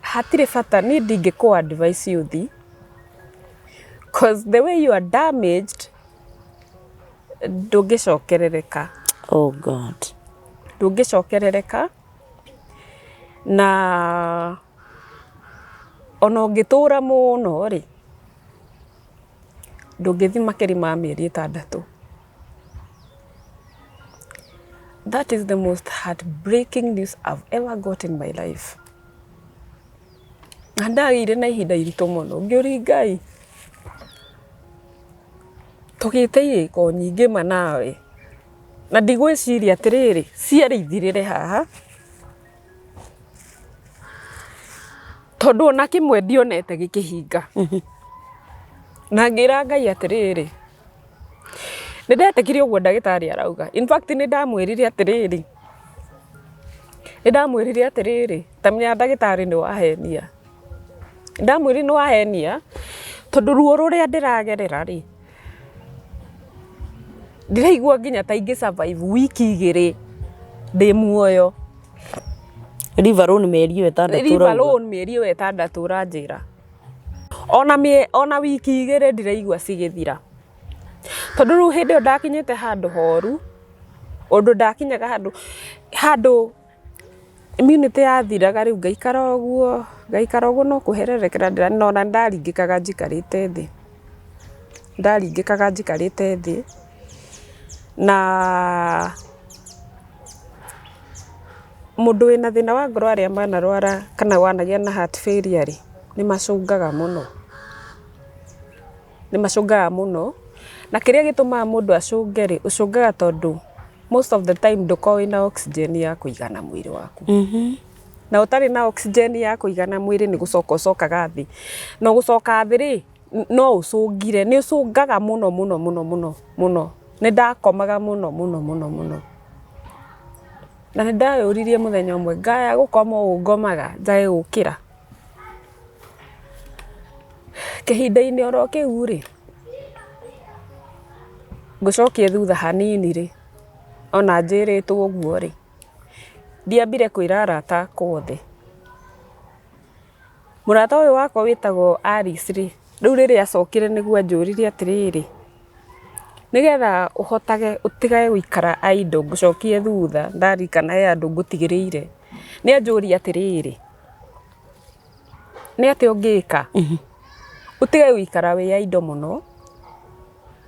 hatirĩ bata, niĩ ndingĩkũ advice ũthi, cause the way you are damaged, ndũngĩcokerereka. Oh God. Ndũngĩcokerereka, na ona ũngĩtũra mũno rĩ, ndũngĩthiĩ makĩria ma mĩeri 6. That is the most heartbreaking news I've ever got in my life. Na ndagĩire na ihinda iritũ mũno, ngĩũria Ngai, tũgĩte irĩko nyingĩ ma nawe, na ndigwĩciria atĩrĩrĩ ciarĩ ithirĩre haha, tondũ ona kĩmwe ndionete gĩkĩhinga. Na ngĩra Ngai atĩrĩrĩ, nĩ ndetĩkirie ũguo ndagĩtarĩ arauga. In fact, nĩ ndamwĩrire atĩrĩrĩ, ta menya ndagĩtarĩ nĩ wahenia. Ndamwĩrire nĩ wahenia, tondũ ruo rũrĩa ndĩragerera rĩ, ndĩraigua nginya ta ingĩ survive wiki 2 ndĩ muoyo. Leave alone mĩeri ĩyo 6 Leave ũrauga. alone mĩeri ĩyo 6 ũranjĩra. Ona wiki 2 ndiraigua cigĩthira, tondũ rĩu hĩndĩ ĩyo ndakinyĩte handũ horu, ũndũ ndakinyaga handũ immunity yathiraga. Rĩu ngaikara ũguo, ngaikara ũguo, no kũhererekera ndĩra ndaringĩkaga njikarĩte thĩ, ndaringĩkaga njikarĩte thĩ. Na mũndũ wĩna thĩna wa ngoro, arĩa manarwara kana wanagĩa na heart failure rĩ, nĩ macũngaga mũno, nĩ macũngaga mũno. Na kĩrĩa gĩtũmaga mũndũ acũnge rĩ, ũcũngaga tondũ most of the time ndũkoragwo wĩna oxygen ya kũigana mwĩrĩ waku. Na ũtarĩ na oxygen ya kũigana mwĩrĩ, nĩ gũcoka ũcokaga thĩ, na gũcoka thĩ rĩ, no ũcũngire, nĩ ũcũngaga mũno mũno mũno mũno mũno. Nĩ ndakomaga mũno mũno mũno mũno, na nĩ ndeyũririe mũthenya ũmwe, ngaya gũkoma ũũ ngomaga njage gũkĩra. Kĩhinda-inĩ oro kĩu rĩ, ngũcokie thutha hanini rĩ, ona njĩrĩtwo ũguo rĩ, ndiambire kwĩra arata akwa othe. Mũrata ũyũ wakwa wĩtagwo Alice rĩ, rĩu rĩrĩa acokire nĩguo anjũririe atĩrĩrĩ, nĩgetha ũhotage ũtigage gũikara idle, ngũcokie thutha, ndarikana he andũ ngũtigĩrĩire. Nĩ anjũria atĩrĩrĩ, nĩ atĩa ũngĩka ũtige gũikara wĩ idle mũno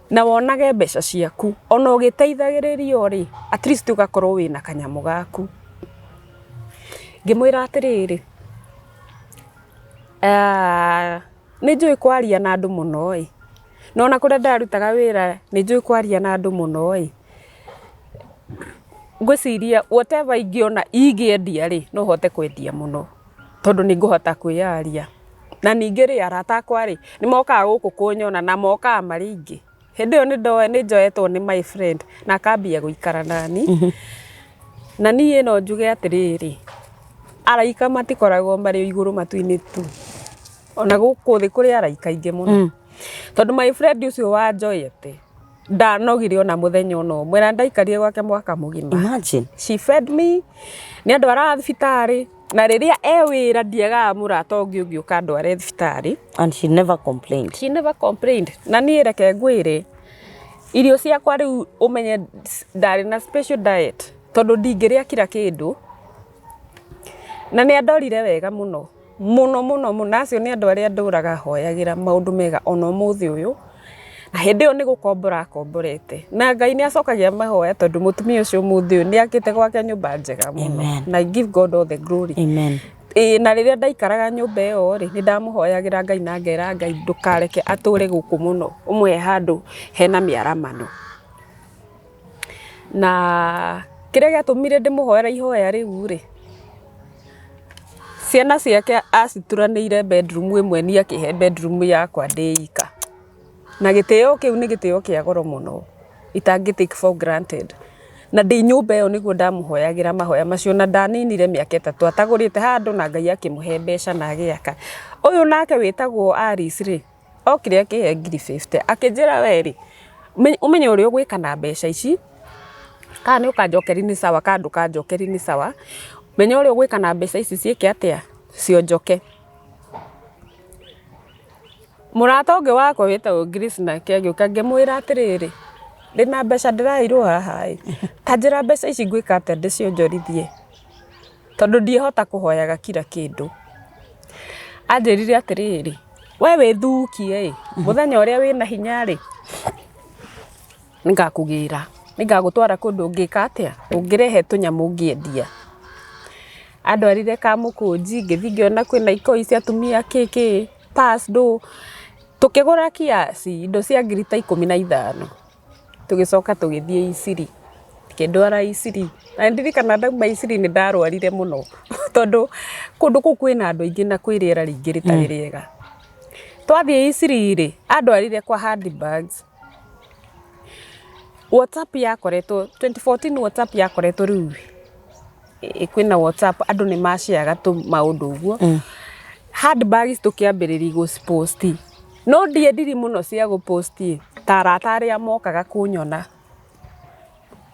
na wonage mbeca ciaku, ona ũgĩteithagĩrĩrio rĩ, at least ũgakorwo wĩna kanyamũ gaku. Ngĩmwĩra atĩrĩrĩ, ah, nĩ njũĩ kwaria na andũ mũno ĩ, na ona kũrĩa ndarutaga wĩra nĩ njũĩ kwaria na andũ mũno ĩ, ngwĩciria whatever ingĩona ingĩendia rĩ, no hote kwendia mũno tondũ nĩ ngũhota kwĩyaria. Na ningĩ rĩ, arata akwa rĩ, nĩ mokaga gũkũ kũnyona na mokaga marĩ aingĩ. Hĩndĩ ĩyo nĩ njoetwo nĩ my friend na akambia gũikara nani. Na niĩ no njuge atĩrĩrĩ, araika matikoragwo marĩ o igũrũ matu-inĩ tu, ona gũkũ thĩ kũrĩ araika aingĩ mũno. Tondũ my friend ũcio wanjoete ndanogire ona mũthenya ona ũmwe na ndaikarire gwake mwaka mũgima. Imagine. She fed me, nĩ andwaraga thibitarĩ na rĩrĩa e wĩra ndiagaga mũrata ũngĩ ũngĩũka andware thibitarĩ. And she never complained. She never complained. Na niĩ reke ngwĩre, irio ciakwa rĩu ũmenye ndarĩ na special diet tondũ ndingĩrĩa kira kĩndũ. Na nĩ andorire wega mũno mũno mũno mũno, na acio nĩ andũ arĩa ndũraga hoyagĩra maũndũ mega ona ũmũthĩ ũyũ. Na hĩndĩ ĩyo nĩ gũkombora akomborete na Ngai nĩ acokagia mahoya tondũ mũtumia ũcio ũmũthĩ ũyũ nĩ akĩte gwake nyũmba njega mũno. Amen. Na I give God all the glory. Amen. Ĩĩ na rĩrĩa ndaikaraga nyũmba ĩyo rĩ, nĩ ndamũhoyagĩra Ngai na ngera Ngai ndũkareke atũre gũkũ mũno, ũmũhe handũ hena mĩaramano. Na kĩrĩa gĩatũmire ndĩmũhoere ihoya rĩu rĩ, ciana ciake acituranĩire bedroom ĩmwe niĩ akĩhe bedroom yakwa ndĩ ika. Na gĩtĩo kĩu nĩ gĩtĩo kĩa goro mũno itangĩ take for granted. Na ndĩ nyũmba ĩyo nĩguo ndamũhoyagĩra mahoya macio na ndaninire mĩaka 3 atagũrĩte handũ na Ngai akĩmũhe mbeca na agĩaka. Ũyũ nake wĩtagwo Alice rĩ, okire akĩhe ngiri 50 akĩnjĩra we rĩ, ũmenye ũrĩa ũgwĩka na mbeca ici, kana nĩ ũkanjokeria nĩ sawa kana ndũkanjokeria nĩ sawa, menya ũrĩa ũgwĩka na mbeca ici ciĩke atĩa, cionjoke. Mũrata ũngĩ wakwa wĩtagwo Grace nake agĩũka ngĩmwĩra atĩrĩrĩ, ndĩna mbeca ndĩraheirwo haha ĩ, ta njĩra mbeca ici ngwĩka atĩa ndĩcionjorithie, tondũ ndiĩhota kũhoyaga kira kĩndũ. Anjĩrire atĩrĩrĩ, we wĩthukie ĩ, mũthenya ũrĩa wĩna hinya rĩ, nĩngakũgĩra, nĩngagũtwara kũndũ ũngĩka atĩa, ũngĩrehe tũnyamũ ũngĩendia. Andwarire Kamũkũnji, ngĩthiĩ ngĩona kwĩna ikoi cia atumia kĩ kĩ, pass ndũ, tũkĩgũra kiasi indo cia ngiri ta 15, tũgĩcoka tũgĩthiĩ Isiri, akĩndwara Isiri, na nĩndirikanaga ndauma Isiri nĩ ndarwarire mũno tondũ kũndũ kũu kwĩna andũ aingĩ na kwĩ rĩera rĩingĩ rĩtarĩ rĩega. Twathiĩ Isiri rĩ, andwarire kwa handbags. WhatsApp yakoretwo 2014 WhatsApp yakoretwo rĩu kwĩna WhatsApp andũ nĩ maciaga tũmaũndũ ũguo. Handbags tũkĩambĩrĩria gũcipost, no ndiendire mũno cia gũpost ta arata arĩa mokaga kũnyona,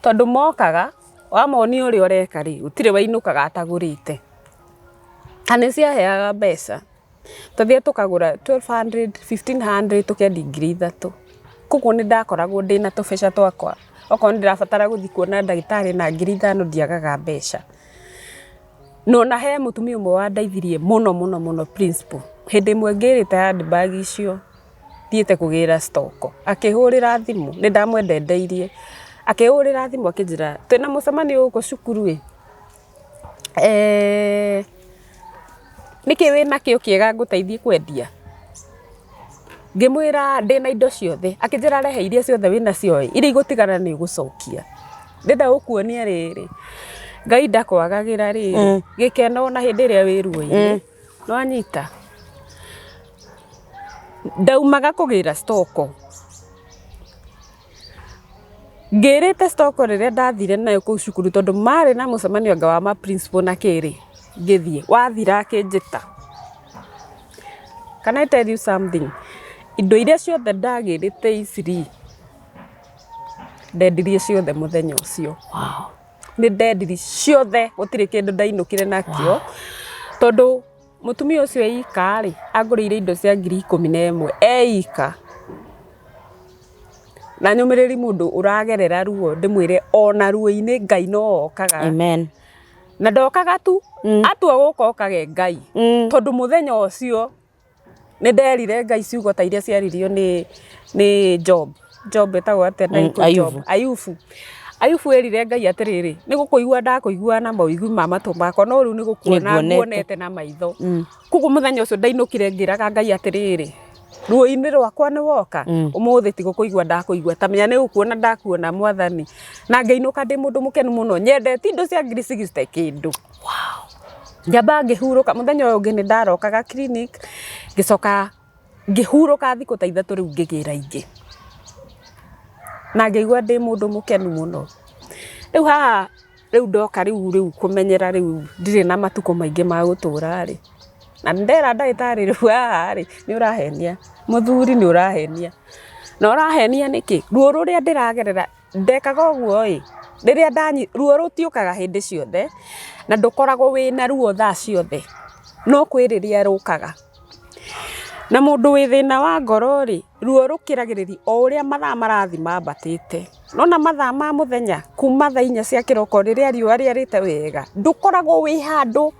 tondũ mokaga wamonia ũrĩa ũreka rĩ, gũtirĩ wainũkaga atagũrĩte. Na nĩ ciaheaga mbeca, twathiaga tũkagũra 1200, 1500 tũkendia 3000. Koguo nĩ ndakoragwo ndĩna tũbeca twakwa, okorwo nĩ ndĩrabatara gũthiĩ kuona ndagĩtarĩ na 5000 ndiagaga mbeca. Na ona he mũtumia ũmwe wandeithirie mũno mũno mũno principal, hĩndĩ ĩmwe ngĩrĩte handbag icio thiĩte kũgĩra stock, akĩhũrĩra thimũ, nĩ ndamwendendeirie, akĩhũrĩra thimũ akĩnjĩra twĩna mũcemanio gũkũ cukuru ĩ, nĩkĩ wĩnakĩo kĩega ngũteithie kwendia? Ngĩmwĩra ndĩna indo ciothe, akĩnjĩra rehe iria ciothe wĩnacio ĩ, iria igũtigara nĩ ũgũcokia. Ndĩrenda gũkuonia rĩrĩ, Ngai ndakwagagĩra rĩrĩ, gĩkeno ona hĩndĩ ĩrĩa wĩ ruo-inĩ, nĩwanyita? Ndaumaga kũgĩra stock, ngĩrĩte stock rĩrĩa ndathire nayo kũu cukuru tondũ marĩ na mũcemanio anga wa ma principal na kĩ rĩ, ngĩthiĩ, wathira akĩnjĩta. Can I tell you something? Indo iria ciothe ndagĩrĩte Isiri, ndendirie ciothe mũthenya ũcio. Wow. Nĩ ndendirie ciothe, gũtirĩ kĩndũ ndainũkire nakĩo, tondũ mũtumia ũcio eika rĩ, angũrĩire indo cia 11,000 eika. Na nyũmĩrĩri mũndũ ũragerera ruo ndĩmwĩre ona ruo-inĩ Ngai no okaga. Amen. Na ndokaga tu, atua gũka okage Ngai. Tondũ mũthenya ũcio nĩ nderire Ngai ciugo ta iria ciaririo nĩ Job. Job etagwo atĩa na Gĩkũyũ? Job. Ayubu. Ayubu. Ayubu erire Ngai atĩrĩrĩ, nĩ gũkũigua ndakũigua na mawĩigwi ma matũ makwa, no rĩu nĩ gũkuona Nĩnguonete. nguonete na maitho. Koguo mũthenya ũcio ndainũkire ngĩraga Ngai atĩrĩrĩ, ruo-inĩ rwakwa nĩ woka, ũmũthĩ ti gũkũigua ndakũigua, ta menya nĩ gũkuona ndakuona Mwathani. Na ngĩinũka ndĩ mũndũ mũkenu mũno, nyendete indo cia ngiri 60 kĩndũ. Ngĩamba ngĩhurũka, mũthenya ũyũ ũngĩ nĩ ndarokaga clinic, ngĩcoka ngĩhurũka thikũ ta 3 rĩu ngĩgĩra ingĩ. Na ngĩigua ndĩ mũndũ mũkenu mũno. Rĩu haha rĩu ndoka rĩu rĩu kũmenyera rĩu ndirĩ na matukũ maingĩ ma gũtũra rĩ, na nĩ ndera ndagĩtarĩ rĩu haha rĩ, nĩ ũrahenia, mũthuri nĩ ũrahenia. Na ũrahenia nĩkĩ? Ruo rũrĩa ndĩragerera, ndekaga ũguo ĩ, rĩrĩa ndanyi, ruo rũtiũkaga hĩndĩ ciothe, na ndũkoragwo wĩna ruo thaa ciothe, no kwĩ rĩrĩa rũkaga. Na mũndũ wĩ thĩna wa ngoro rĩ, ruo rũkĩragĩrĩria o ũrĩa mathaa marathiĩ mambatĩte. Nona mathaa ma mũthenya kuma thaa 4 cia kĩroko rĩrĩa riũa rĩarĩte wega, ndũkoragwo wĩ handũ,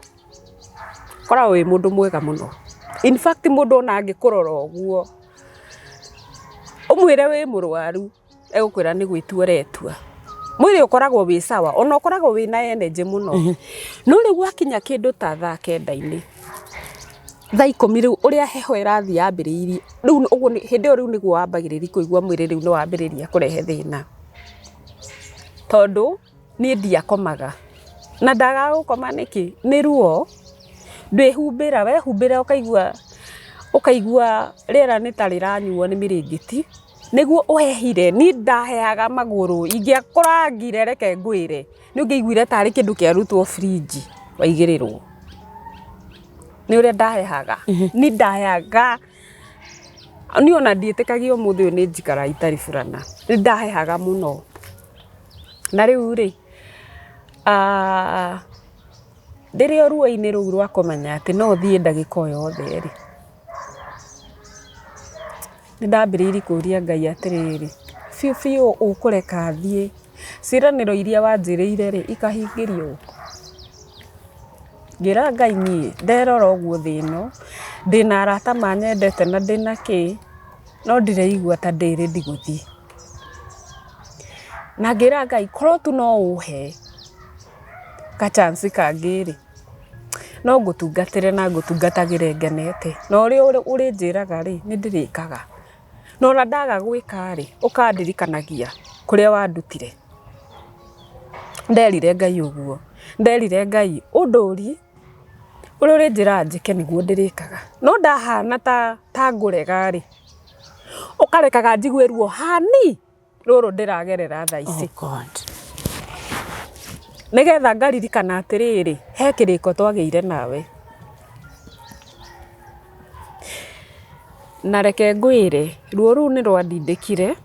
ũkoragwo wĩ mũndũ mwega mũno. In fact mũndũ ona angĩkũrora ũguo, ũmwĩre wĩ mũrwaru, egũkwĩra nĩ gwĩtua ũretua. Mwĩrĩ ũkoragwo wĩ sawa, ona ũkoragwo wĩna energy mũno. No rĩu gwakinya kĩndũ ta thaa 9-inĩ, thaa 10 rĩu ũrĩa heho ĩrathiĩ yambĩrĩirie, rĩu ũguo hĩndĩ ĩyo rĩu nĩguo wambagĩrĩria kũigua mwĩrĩ rĩu nĩ wambĩrĩria kũrehe thĩna. Tondũ niĩ ndiakomaga, na ndagaga gũkoma nĩkĩ? Nĩ ruo, ndwĩhumbĩra, wehumbĩra ũkaigua ũkaigua rĩera nĩ ta rĩranyuo nĩ mĩrĩngĩti, nĩguo ũhehire, niĩ ndahehaga magũrũ, ingĩakũrangire reke ngwĩre, nĩ ũngĩaiguire tarĩ kĩndũ kĩarutwo fridge waigĩrĩrwo. Nĩ ũrĩa ndahehaga, niĩ ndahehaga, niĩ ona ndiĩtĩkagia ũmũthĩ ũyũ nĩ njikaraga itarĩ burana, nĩ ndahehaga mũno. Na rĩu rĩ, ndĩrĩ o ruo-inĩ rũu rwa kũmenya atĩ no thiĩ ndagĩka o yothe rĩ, nĩ ndambĩrĩirie kũria Ngai atĩrĩrĩ, biũ biũ ũkũreka thiĩ, ciĩranĩro iria wanjĩrĩire rĩ, ikahingĩrio ũ? Ngĩra Ngai niĩ nderora ũguo thĩ ĩno, ndĩna arata manyendete na ndĩna kĩ, no ndĩraigua ta ndĩ ready gũthiĩ. Na ngĩra Ngai korwo tu no ũhe ka chance kangĩ rĩ, no ngũtungatĩre na ngũtungatagĩre ngenete. Na ũrĩa ũrĩnjĩraga rĩ, nĩ ndĩrĩkaga. Na ona ndaga gwĩka rĩ, ũkandirikanagia kũrĩa wandutire. Nderire Ngai ũguo, nderire Ngai ũndũrie ũrĩa ũrĩnjĩraga njĩke nĩguo ndĩrĩkaga. No ndahana ta ngũrega rĩ, ũkarekaga njigue ruo hani rũrũ ndĩragerera thaa ici. Oh God. Nĩgetha ngaririkana atĩrĩrĩ, he kĩrĩko twagĩire nawe. Na reke ngwĩre, ruo rũu nĩ rwandindĩkire,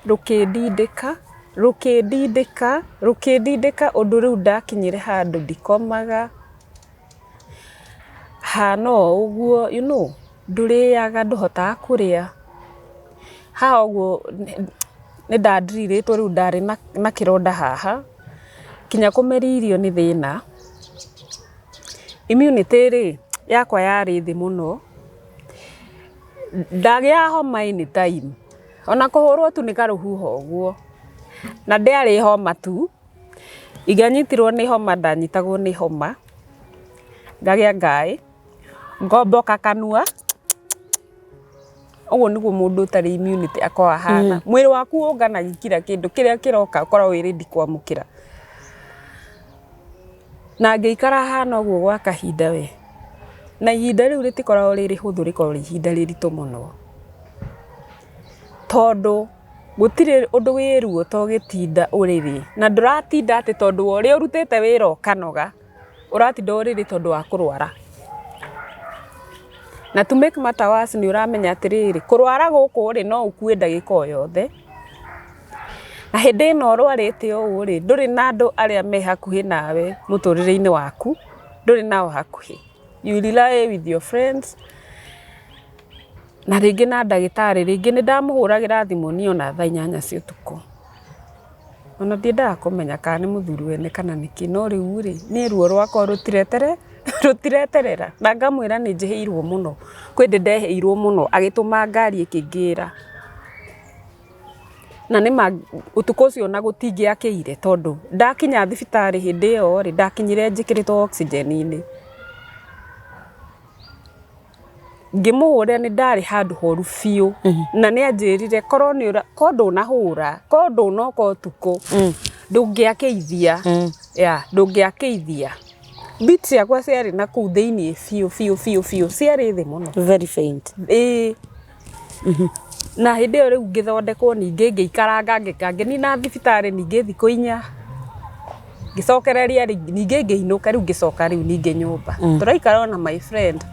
rũkĩndindĩka, rũkĩndindĩka, rũkĩndindĩka ũndũ rĩu ndakinyire handũ ndikomaga, hana o ũguo, you know, ndũrĩaga, ndũhotaga kũrĩa. Haha ũguo nĩ ndadirirĩtwo rĩu ndarĩ na kĩronda haha, kinya kũmeria irio nĩ thĩna. Immunity rĩ, yakwa yarĩ thĩ mũno. Ndagĩaga homa anytime, ona kũhũrwo tu nĩ karũhuho ũguo, na ndĩarĩ homa tu, ingĩanyitirwo nĩ homa ndanyitagwo nĩ homa, ngagĩa ngaĩ, ngomboka kanua, ũguo nĩguo mũndũ ũtarĩ immunity akoragwo ahana. Mwĩrĩ waku ũnganagia kila kĩndũ, kĩrĩa kĩroka ũkoragwo wĩ ready kwamũkĩra. Na ngĩikara hana ũguo gwa kahinda we, na ihinda rĩu rĩtikoragwo rĩ rĩhũthũ rĩkoragwo rĩ ihinda rĩritũ mũno. Tondũ gũtirĩ ũndũ wĩ ruo ta ũgĩtinda ũrĩrĩ, na ndũratinda atĩ tondũ wa ũrĩa ũrutĩte wĩra ũkanoga, ũratinda ũrĩrĩ tondũ wa kũrwara. Na to make matter worse nĩ ũramenya atĩrĩrĩ, kũrwara gũkũ rĩ, no ũkue ndagĩka o yothe. Na hĩndĩ ĩno ũrwarĩte ũũ rĩ, ndũrĩ na andũ arĩa me hakuhĩ nawe mũtũrĩre-inĩ waku, ndũrĩ nao hakuhĩ. You rely with your friends, na rĩngĩ na ndagĩtarĩ, rĩngĩ nĩ ndamũhũragĩra thimũ niĩ ona thaa 8 cia ũtukũ. Ona ndiendaga kũmenya kana nĩ mũthuri wene kana nĩkĩ, no rĩu rĩ, niĩ ruo rwakwa rũtireterera, na ngamwĩra nĩ njĩhĩirwo mũno, kwĩ hĩndĩ ndehĩirwo mũno, agĩtũma ngari ĩkĩngĩra. Na nĩ ma ũtukũ ũcio ona gũtingĩakĩire tondũ ndakinya thibitarĩ hĩndĩ ĩyo rĩ, ndakinyire njĩkĩrĩtwo oxygen-inĩ. Ngĩmũhũrĩra nĩ ndarĩ handũ horu biũ na nĩ anjĩrire korwo nĩ ũra korwo ndũnahũra korwo ndũnoka ũtukũ ndũngĩakĩithia yeah, ndũngĩakĩithia. Beats ciakwa ciarĩ na kũu thĩiniĩ biũ biũ biũ biũ ciarĩ thĩ mũno. Very faint. Ĩĩ. Na hĩndĩ ĩyo rĩu ngĩthondekwo ningĩ ngĩikaranga ngĩnina thibitarĩ ningĩ thikũ 4 ngĩcokereria ningĩ ngĩinũka rĩu ngĩcoka rĩu ningĩ nyũmba. Tũraikara o na my friend.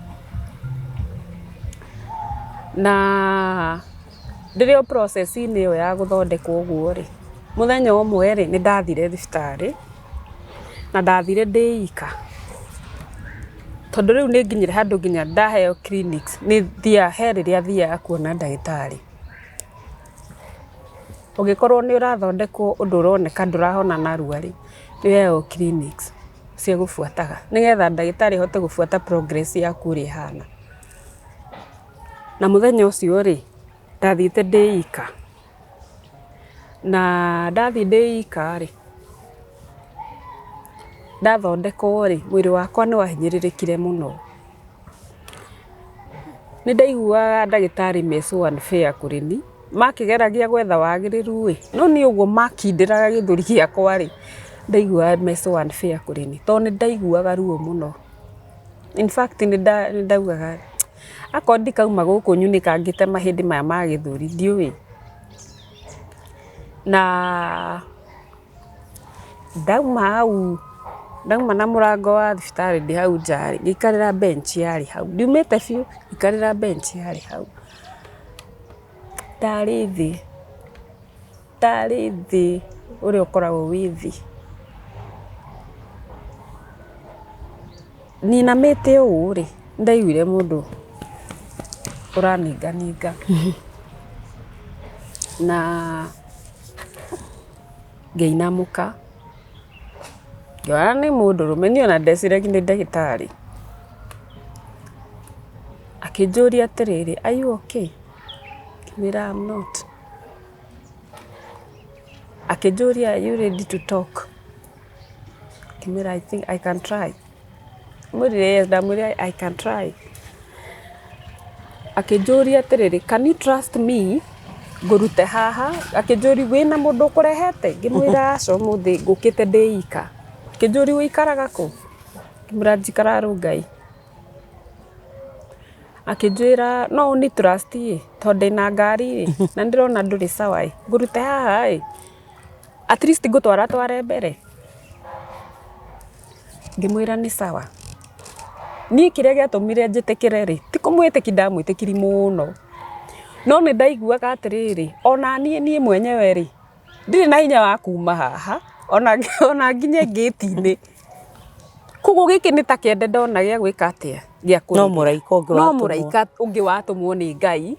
Na ndĩrĩ o process-inĩ ĩyo ya gũthondekwo ũguo rĩ, mũthenya ũmwe rĩ, nĩ ndathire thibitarĩ na ndathire ndĩ ika. Tondũ rĩu nĩ nginyire handũ nginya ndaheo clinics nĩ thiaga he rĩrĩa thiaga kuona ndagĩtarĩ. Ũngĩkorwo nĩ ũrathondekwo ũndũ ũroneka ndũrahona narua rĩ, nĩ ũheagwo clinics cia gũbuataga nĩgetha ndagĩtarĩ ahote gũbuata progress yaku ũrĩa ĩhana. Na mũthenya ũcio rĩ, ndathiĩte ndĩ ika. Na ndathiĩ ndĩ ika rĩ, ndathondekwo rĩ, mwĩrĩ wakwa nĩ wahinyĩrĩrĩkire mũno. Nĩ ndaiguaga ndagĩtarĩ me so unfair kũrĩ niĩ, makĩgeragia gwetha wagĩrĩru ĩ, no niĩ ũguo makindĩraga gĩthũri gĩakwa rĩ, ndaiguaga me so unfair kũrĩ niĩ, tondũ nĩ ndaiguaga ruo mũno. In fact nĩ ndaugaga akorwo ndikauma gũkũ nyunĩkangĩte mahĩndĩ maya ma gĩthũri ndiũĩ. Na ndauma hau, ndauma na mũrango wa thibitarĩ ndĩ hau nja rĩ, ngĩikarĩra bench yarĩ hau, ndiumĩte biũ, ngĩikarĩra bench yarĩ hau. Ndarĩ thĩ, ndarĩ thĩ ũrĩa ũkoragwo wĩ thĩ. Nyinamĩte ũũ rĩ, nĩndaiguire mũndũ ũraninganinga na ngĩinamũka, ngĩona nĩ mũndũrũme, niĩ ona ndeciragia nĩ ndagĩtarĩ. Akĩnjũria atĩrĩrĩ, are you okay? Ngĩmwĩra I'm not. Akĩnjũria are you ready to talk? Ngĩmwĩra I think I can try. Ndamwĩrire yes, ndamwĩrire I can try. Akĩnjũria atĩrĩrĩ, can you trust me ngũrute haha? Akĩnjũria wĩna mũndũ ũkũrehete? Ngĩmwĩra aca ũmũthĩ ngũkĩte ndĩ ika. Akĩnjũria ũikaraga kũ? Ngĩmwĩra njikaraga Rongai. Akĩnjĩra no ũni trust ĩ, tondũ ndĩna ngari ĩ, na nĩndĩrona ndũrĩ sawa ĩ, ngũrute haha ĩ, at least ngũtwara tware mbere. Ngĩmwĩra nĩ sawa. Niĩ kĩrĩa gĩatũmire njĩtĩkĩre rĩ, ti kũmwĩtĩkia ndamwĩtĩkirie mũno, no nĩ ndaiguaga atĩrĩrĩ, ona niĩ niĩ mwenyewe rĩ, ndirĩ na hinya wa kuma haha, ona nginye ngĩti-inĩ. Koguo gĩkĩ nĩ ta kĩende ndona gĩa gwĩka atĩa, gĩa No mũraika ũngĩ no watũmwo. Mũraika ũngĩ watũmwo nĩ Ngai.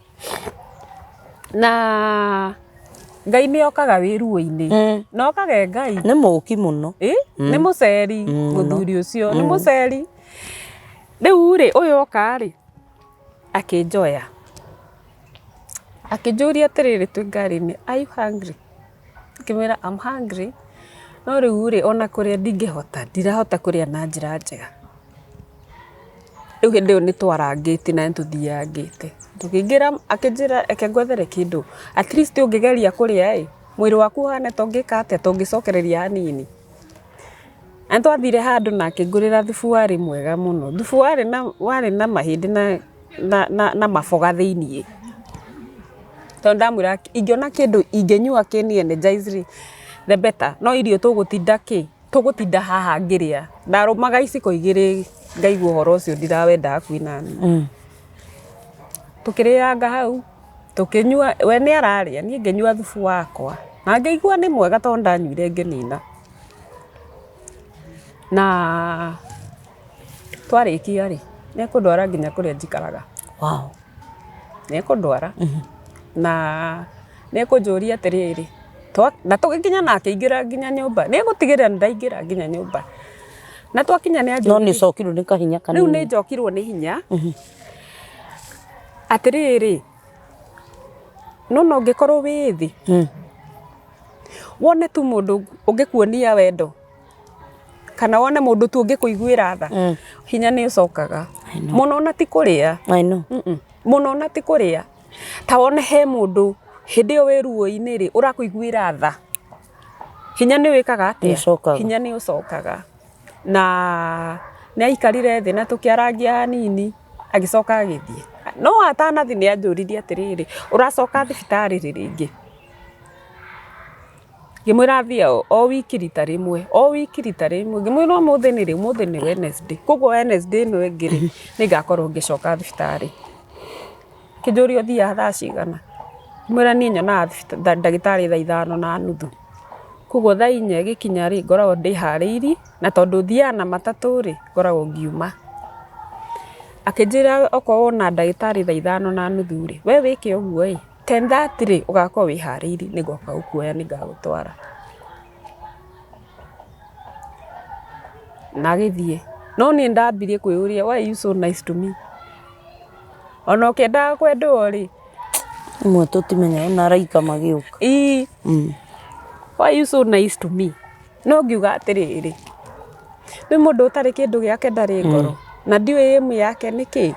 Na Ngai nĩ okaga wĩ ruo-inĩ, na okaga e Ngai. Nĩ mũũki mũno. Ĩ, nĩ mũceri mũthuri ũcio, nĩ mũceri. Rĩu rĩ, ũyũ oka rĩ, akĩnjoya, akĩnjũria atĩrĩrĩ twĩ ngari-inĩ, are you hungry? Ngĩmwĩra I'm hungry, no rĩu rĩ, ona kũrĩa ndingĩhota, ndirahota kũrĩa na njĩra njega. Rĩu hĩndĩ ĩyo nĩ twarangĩte na nĩ tũthiangĩte. Tũkĩingĩra akĩnjĩra reke ngwethere kĩndũ, at least ũngĩgeria kũrĩa ĩ, mwĩrĩ waku ũhane ta ũngĩka atĩa, ta ũngĩcokereria hanini. Na nĩ twathire handũ na akĩngũrĩra thubu warĩ mwega mũno, thubu warĩ na mahĩndĩ na maboga thĩiniĩ. Tondũ ndamwĩra ingĩona kĩndũ ingĩnyua kĩni energize rĩ, the better, no irio tũgũtinda kĩ, tũgũtinda haha ngĩrĩa. Ndarũmaga iciko 2 ngaigua ũhoro ũcio ndirawenda hakuhĩ naniĩ. Tũkĩrĩanga hau, tũkĩnyua, we nĩ ararĩa, niĩ ngĩnyua thubu wakwa, na ngĩigua nĩ mwega tondũ ndanyuire ngĩnina. Na twarĩkia rĩ, nĩ ekũndwara nginya kũrĩa njikaraga. Nĩ ekũndwara na nĩ ekũnjũria atĩrĩrĩ, na tũgĩkinya na akĩingĩra nginya nyũmba, nĩ egũtigĩrĩra nĩ ndaingĩra nginya nyũmba. Na twakinya nĩ No anjũririe nĩ ũcokirwo nĩ kahinya rĩu kanini. Nĩ njokirwo nĩ hinya. Atĩrĩrĩ, nona ũngĩkorwo wĩ thĩ, Wone tu mũndũ ũngĩkuonia wendo kana wone mũndũ tu ũngĩkũiguĩra tha, hinya nĩ ũcokaga mũno, ona ti kũrĩa. I know. Mũno ona ti kũrĩa, ta wone he mũndũ hĩndĩ ĩyo wĩ ruo-inĩ rĩ, ũrakũiguĩra tha, hinya nĩ wĩkaga atĩa? Nĩ ũcokaga. Hinya nĩ ũcokaga. Na nĩ aikarire thĩ na tũkĩarangia hanini, agĩcoka agĩthiĩ. No atanathi nĩ anjũririe atĩrĩrĩ, ũracoka thibitarĩ rĩ rĩngĩ? Ngĩmwĩra thiĩ o wiki rita rĩmwe, o wiki rita rĩmwe. Ngĩmwĩra ũmũthĩ nĩ rĩ? Ũmũthĩ nĩ Wednesday, koguo Wednesday ĩno ĩngĩ rĩ, nĩ ngakorwo ngĩcoka thibitarĩ. Akĩnjũria ũthiaga thaa cigana? Ngĩmwĩra niĩ nyonaga ndagĩtarĩ thaa 5:30, koguo thaa 4 ĩgĩkinya rĩ, ngoragwo ndĩharĩirie, na tondũ thiaga na matatũ rĩ, ngoragwo ngiuma. Akĩnjĩra okorwo wona ndagĩtarĩ thaa 5:30 rĩ, we wĩke ũguo ĩ, 10:30 rĩ, ũgakorwo wĩharĩirie, nĩngoka gũkuoya, nĩngagũtwara. Na agĩthiĩ. No niĩ ndambirie kwĩyũria, why are you so nice to me? Ona ũkĩendaga kwendwo rĩ, Rĩmwe tũtimenyaga ona araika magĩũka. Ii, why are you so nice to me? No ngiuga atĩrĩrĩ, nĩ mũndũ ũtarĩ kĩndũ gĩake ndarĩ ngoro, na ndiũĩ aim yake nĩ kĩ.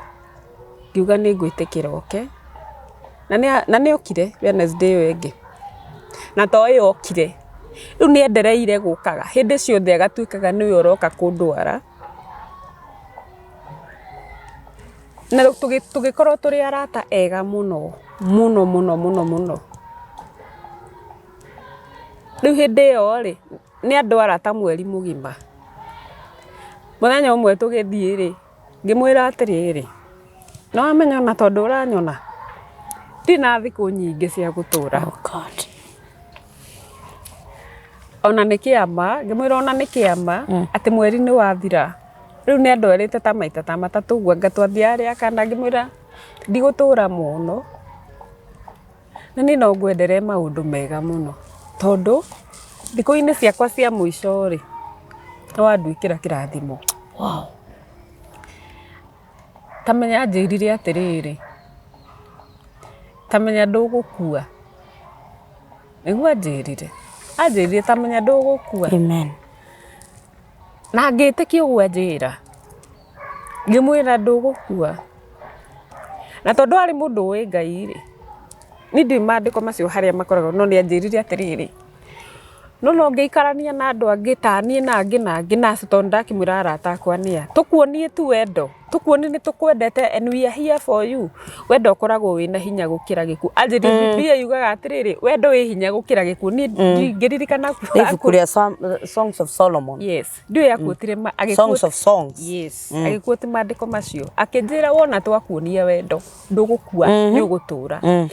Ngiuga nĩ ngwĩtĩkĩra oke, na nĩ okire Wednesday ĩyo ĩngĩ, na to ĩyo okire, rĩu nĩ endereire gũkaga hĩndĩ ciothe, agatuĩkaga nĩwe ũroka kũndwara. Na tũgĩkorwo tũrĩ arata ega mũno mũno mũno mũno mũno. Rĩu hĩndĩ ĩyo rĩ, nĩ andwara ta mweri mũgima. Mũthenya ũmwe tũgĩthiĩ rĩ, ngĩmwĩra atĩrĩrĩ, nĩ wamenya ona tondũ ũranyona, ndirĩ na thikũ nyingĩ cia gũtũra. Oh God. Ona nĩ kĩama, ngĩmwĩra ona nĩ kĩama atĩ mweri nĩ wathira. Rĩu nĩ andwarĩte ta maita ta matatũ ũguo, anga twathiaga rĩa kana, ngĩmwĩra ndigũtũra mũno, na niĩ no ngwendere maũndũ mega mũno, tondũ thikũ-inĩ ciakwa cia mũico rĩ, nĩ wanduĩkĩra kĩrathimo. Ta menya anjĩrire atĩrĩrĩ, ta menya ndũgũkua. Nĩguo anjĩrire, anjĩrire ta menya ndũgũkua. Amen. Na ngĩtĩkia ũguo anjĩra, ngĩmwĩra ndũgũkua. Na tondũ arĩ mũndũ ũĩ Ngai rĩ, niĩ ndiũĩ maandĩko macio harĩa makoragwo, no nĩ anjĩrire atĩrĩrĩ, no no ngĩikarania na andũ angĩ ta niĩ na angĩ na angĩ na acio, tondũ ndakĩmwĩra arata akwa nĩa, tũkuonie tu wendo, tũkuonie nĩ tũkwendete and we are here for you. Wendo ũkoragwo wĩna hinya gũkĩra gĩkuũ. Anjĩrire Bibilia yugaga atĩrĩrĩ, wendo wĩ hinya gũkĩra gĩkuũ. Niĩ ngĩririkana Nĩ ibuku rĩa Songs of Solomon. Yes, ndiũĩ akuotire Songs of Songs. Yes, agĩquote maandĩko macio, akĩnjĩra wona twakuonia wendo ndũgũkua, nĩ ũgũtũra.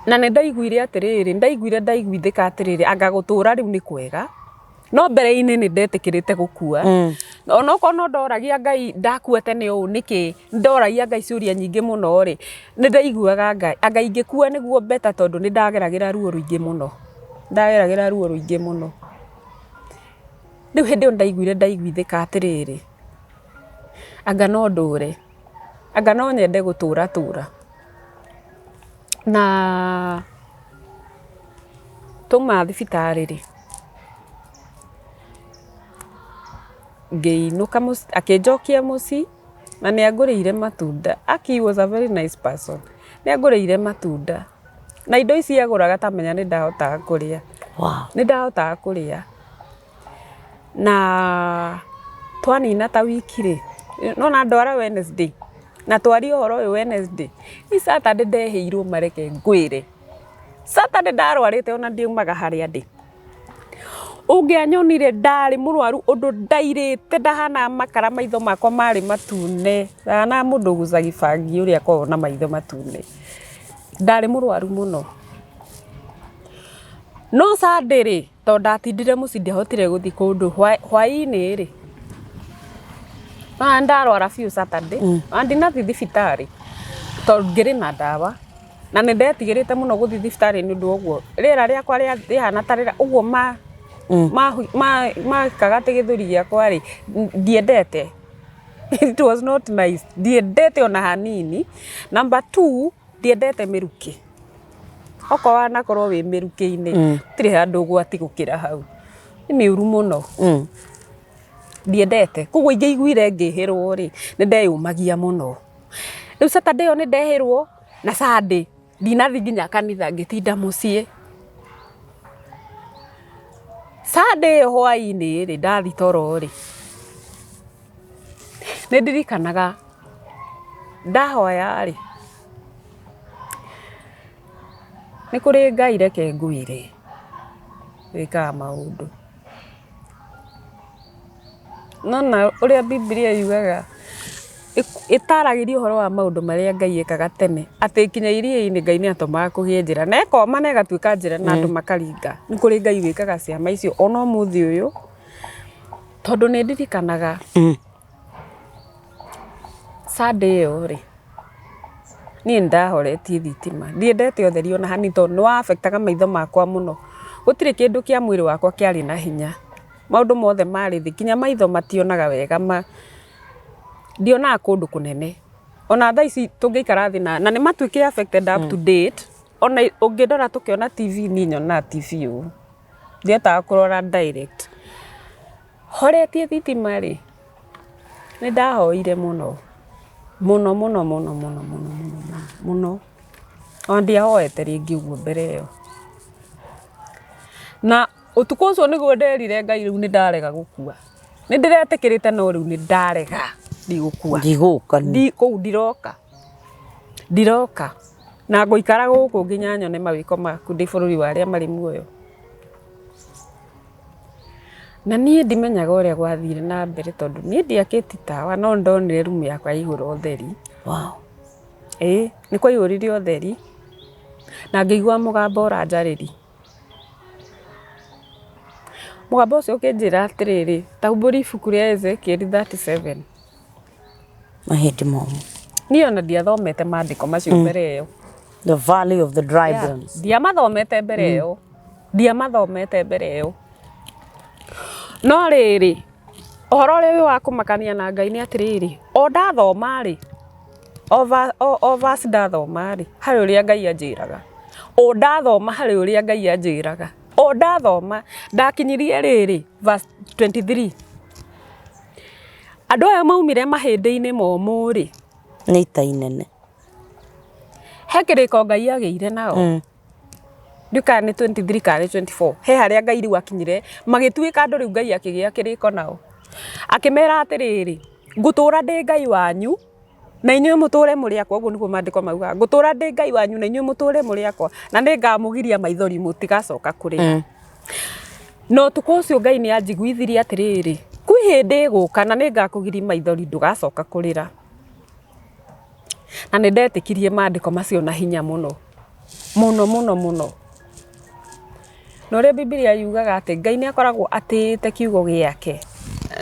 Na nĩ ndaiguire atĩrĩrĩ, ndaiguire ndaiguithĩka atĩrĩrĩ, anga gũtũra rĩu nĩ kwega. No mbere-inĩ nĩ ndetĩkĩrĩte gũkua, onokorwo no ndoragia Ngai ndakua tene ũũ nĩkĩ, ndoragia Ngai ciũria nyingĩ mũno rĩ, nĩ ndaiguaga Ngai anga ingĩkua nĩguo better, tondũ nĩ ndageragĩra ruo rũingĩ mũno, ndageragĩra ruo rũingĩ mũno. Rĩu hĩndĩ ĩyo ndaiguire ndaiguithĩka atĩrĩrĩ, anga no ndũre, anga no nyende gũtũra tũra. Na twauma thibitarĩ rĩ, ngĩinũka mũciĩ, akĩnjokia mũciĩ na nĩ angũrĩire matunda. Aki he was a very nice person. Nĩ angũrĩire matunda na indo ici agũraga, ta menya nĩ ndahotaga kũrĩa. Nĩ ndahotaga kũrĩa. Na twanina ta wiki rĩ, nona ndwara Wednesday na twaria ũhoro ũyũ Wednesday, ni Saturday ndehĩirwo, mareke ngwĩre. Saturday ndarwarĩte ona ndiumaga harĩa ndĩ. Ũngĩanyonire ndarĩ mũrwaru ũndũ ndairĩte, ndahanaga makara, maitho makwa marĩ matune, ndahanaga mũndũ ũgucagia bangi ũrĩa akoragwo na maitho matune. Ndarĩ mũrwaru mũno. No Sunday rĩ, tondũ ndatindire mũciĩ, ndiahotire gũthiĩ kũndũ, hwaĩ-inĩ rĩ, na ndarwara biũ Saturday, na ndinathiĩ thibitarĩ tondũ ngĩrĩ na ndawa, na nĩ ndetigĩrĩte mũno gũthiĩ thibitarĩ nĩ ũndũ wa ũguo rĩera rĩakwa rĩhana ta rĩra ũguo makaga atĩ gĩthũri gĩakwa rĩ, ndiendete. It was not nice, ndiendete ona hanini. Number two, ndiendete mĩrukĩ. Okorwo wanakorwo wĩ mĩrukĩ-inĩ, gũtirĩ handũ ũgwati gũkĩra hau. Nĩ mĩũru mũno. Ndiendete. Koguo ingĩaiguire ngĩhĩrwo rĩ, nĩ ndeyũmagia mũno. Rĩu Saturday ĩyo nĩ ndehĩrwo, na Sunday ndinathiĩ nginya kanitha ngĩtinda mũciĩ. Sunday ĩyo hwainĩ rĩ, ndathiĩ toro rĩ, nĩ ndirikanaga ndahoya rĩ, nĩ kũrĩ Ngai reke ngwĩre wĩkaga maũndũ. Nĩwona ũrĩa Bibilia yugaga, ĩtaragĩria ũhoro wa maũndũ marĩa Ngai ekaga tene, atĩ nginya iria-inĩ Ngai nĩ atũmaga kũgĩe njĩra, na ĩkoma na ĩgatuĩka njĩra na andũ makaringa. Nĩ kũrĩ Ngai wĩkaga ciama icio ona ũmũthĩ ũyũ, tondũ nĩ ndirikanaga Sunday ĩyo rĩ, niĩ nĩ ndahoretie thitima, ndiendete ũtheri ona hanini tondũ nĩ wa affect aga maitho makwa mũno. Gũtirĩ kĩndũ kĩa mwĩrĩ wakwa kĩarĩ na hinya, maũndũ mothe marĩ thĩ, nginya maitho mationaga wega, ndionaga kũndũ kũnene. Ona thaa ici tũngĩikara thĩ na nĩ matuĩkire affected up to date, ona ũngĩndora tũkĩona TV niĩ nyonaga TV ũũ, ndihotaga kũrora direct. Horetie thitima rĩ, nĩ ndahoire mũno, mũno mũno mũno mũno mũno mũno mũno, ona ndiahoete rĩngĩ ũguo mbere ĩyo. Na ũtukũ ũcio nĩguo nderire Ngai rĩu nĩ ndarega gũkua. Nĩ ndĩretĩkĩrĩte no rĩu nĩ ndarega ndigũkua. Ndigũka niĩ. Kũu ndiroka, ndiroka na ngũikara gũkũ nginya nyone mawĩko maku ndĩ bũrũri wa arĩa marĩ muoyo. Na niĩ ndimenyaga ũrĩa gwathire na mbere tondũ niĩ ndiakĩtie tawa no nĩndonire rumu yakwa yaihũra ũtheri. Wow. Ĩĩ nĩ kwaihũrire ũtheri na ngĩigua mũgambo ũranjarĩria. Mũgambo ũcio ũkĩnjĩra atĩrĩrĩ, ta humbũria ibuku rĩa Ezekiel 37. Mahĩndĩ momũ. Niĩ ona ndiathomete maandĩko macio mbere ĩyo. The valley of the dry bones. Ndiamathomete mbere ĩyo. Ndiamathomete mbere ĩyo. No rĩrĩ, ũhoro ũrĩa wĩ wa kũmakania na Ngai nĩ atĩrĩrĩ, o ndathoma rĩ, o verse ndathoma rĩ, harĩ ũrĩa Ngai anjĩraga. O ndathoma harĩ ũrĩa Ngai anjĩraga. O ndathoma, ndakinyirie rĩrĩ verse 23. Andũ aya maumire mahĩndĩ-inĩ momũ rĩ, Nĩ ita inene. He kĩrĩko Ngai agĩire nao. Ndiũĩ kana nĩ 23 kana nĩ 24. He harĩa Ngai rĩu akinyire, magĩtuĩka andũ rĩu Ngai akĩgĩa kĩrĩko nao. Akĩmera atĩrĩrĩ, ngũtũra ndĩ Ngai wanyu, na inyuĩ mũtũre mũrĩ akwa, ũguo nĩguo maandĩko maugaga. Ngũtũra ndĩ Ngai wanyu na inyuĩ mũtũre mũrĩ akwa, na nĩ ngamũgiria maithori mũtigacoka kũrĩra. Na ũtukũ ũcio Ngai nĩ anjiguithirie atĩrĩrĩ, kwĩ hĩndĩ ĩgũka na nĩ ngakũgiria maithori ndũgacoka kũrĩra. Na nĩ ndetĩkirie maandĩko macio na hinya mũno, mũno mũno mũno. Na ũrĩa Bibilia yugaga atĩ Ngai nĩ akoragwo atĩĩte kiugo gĩake.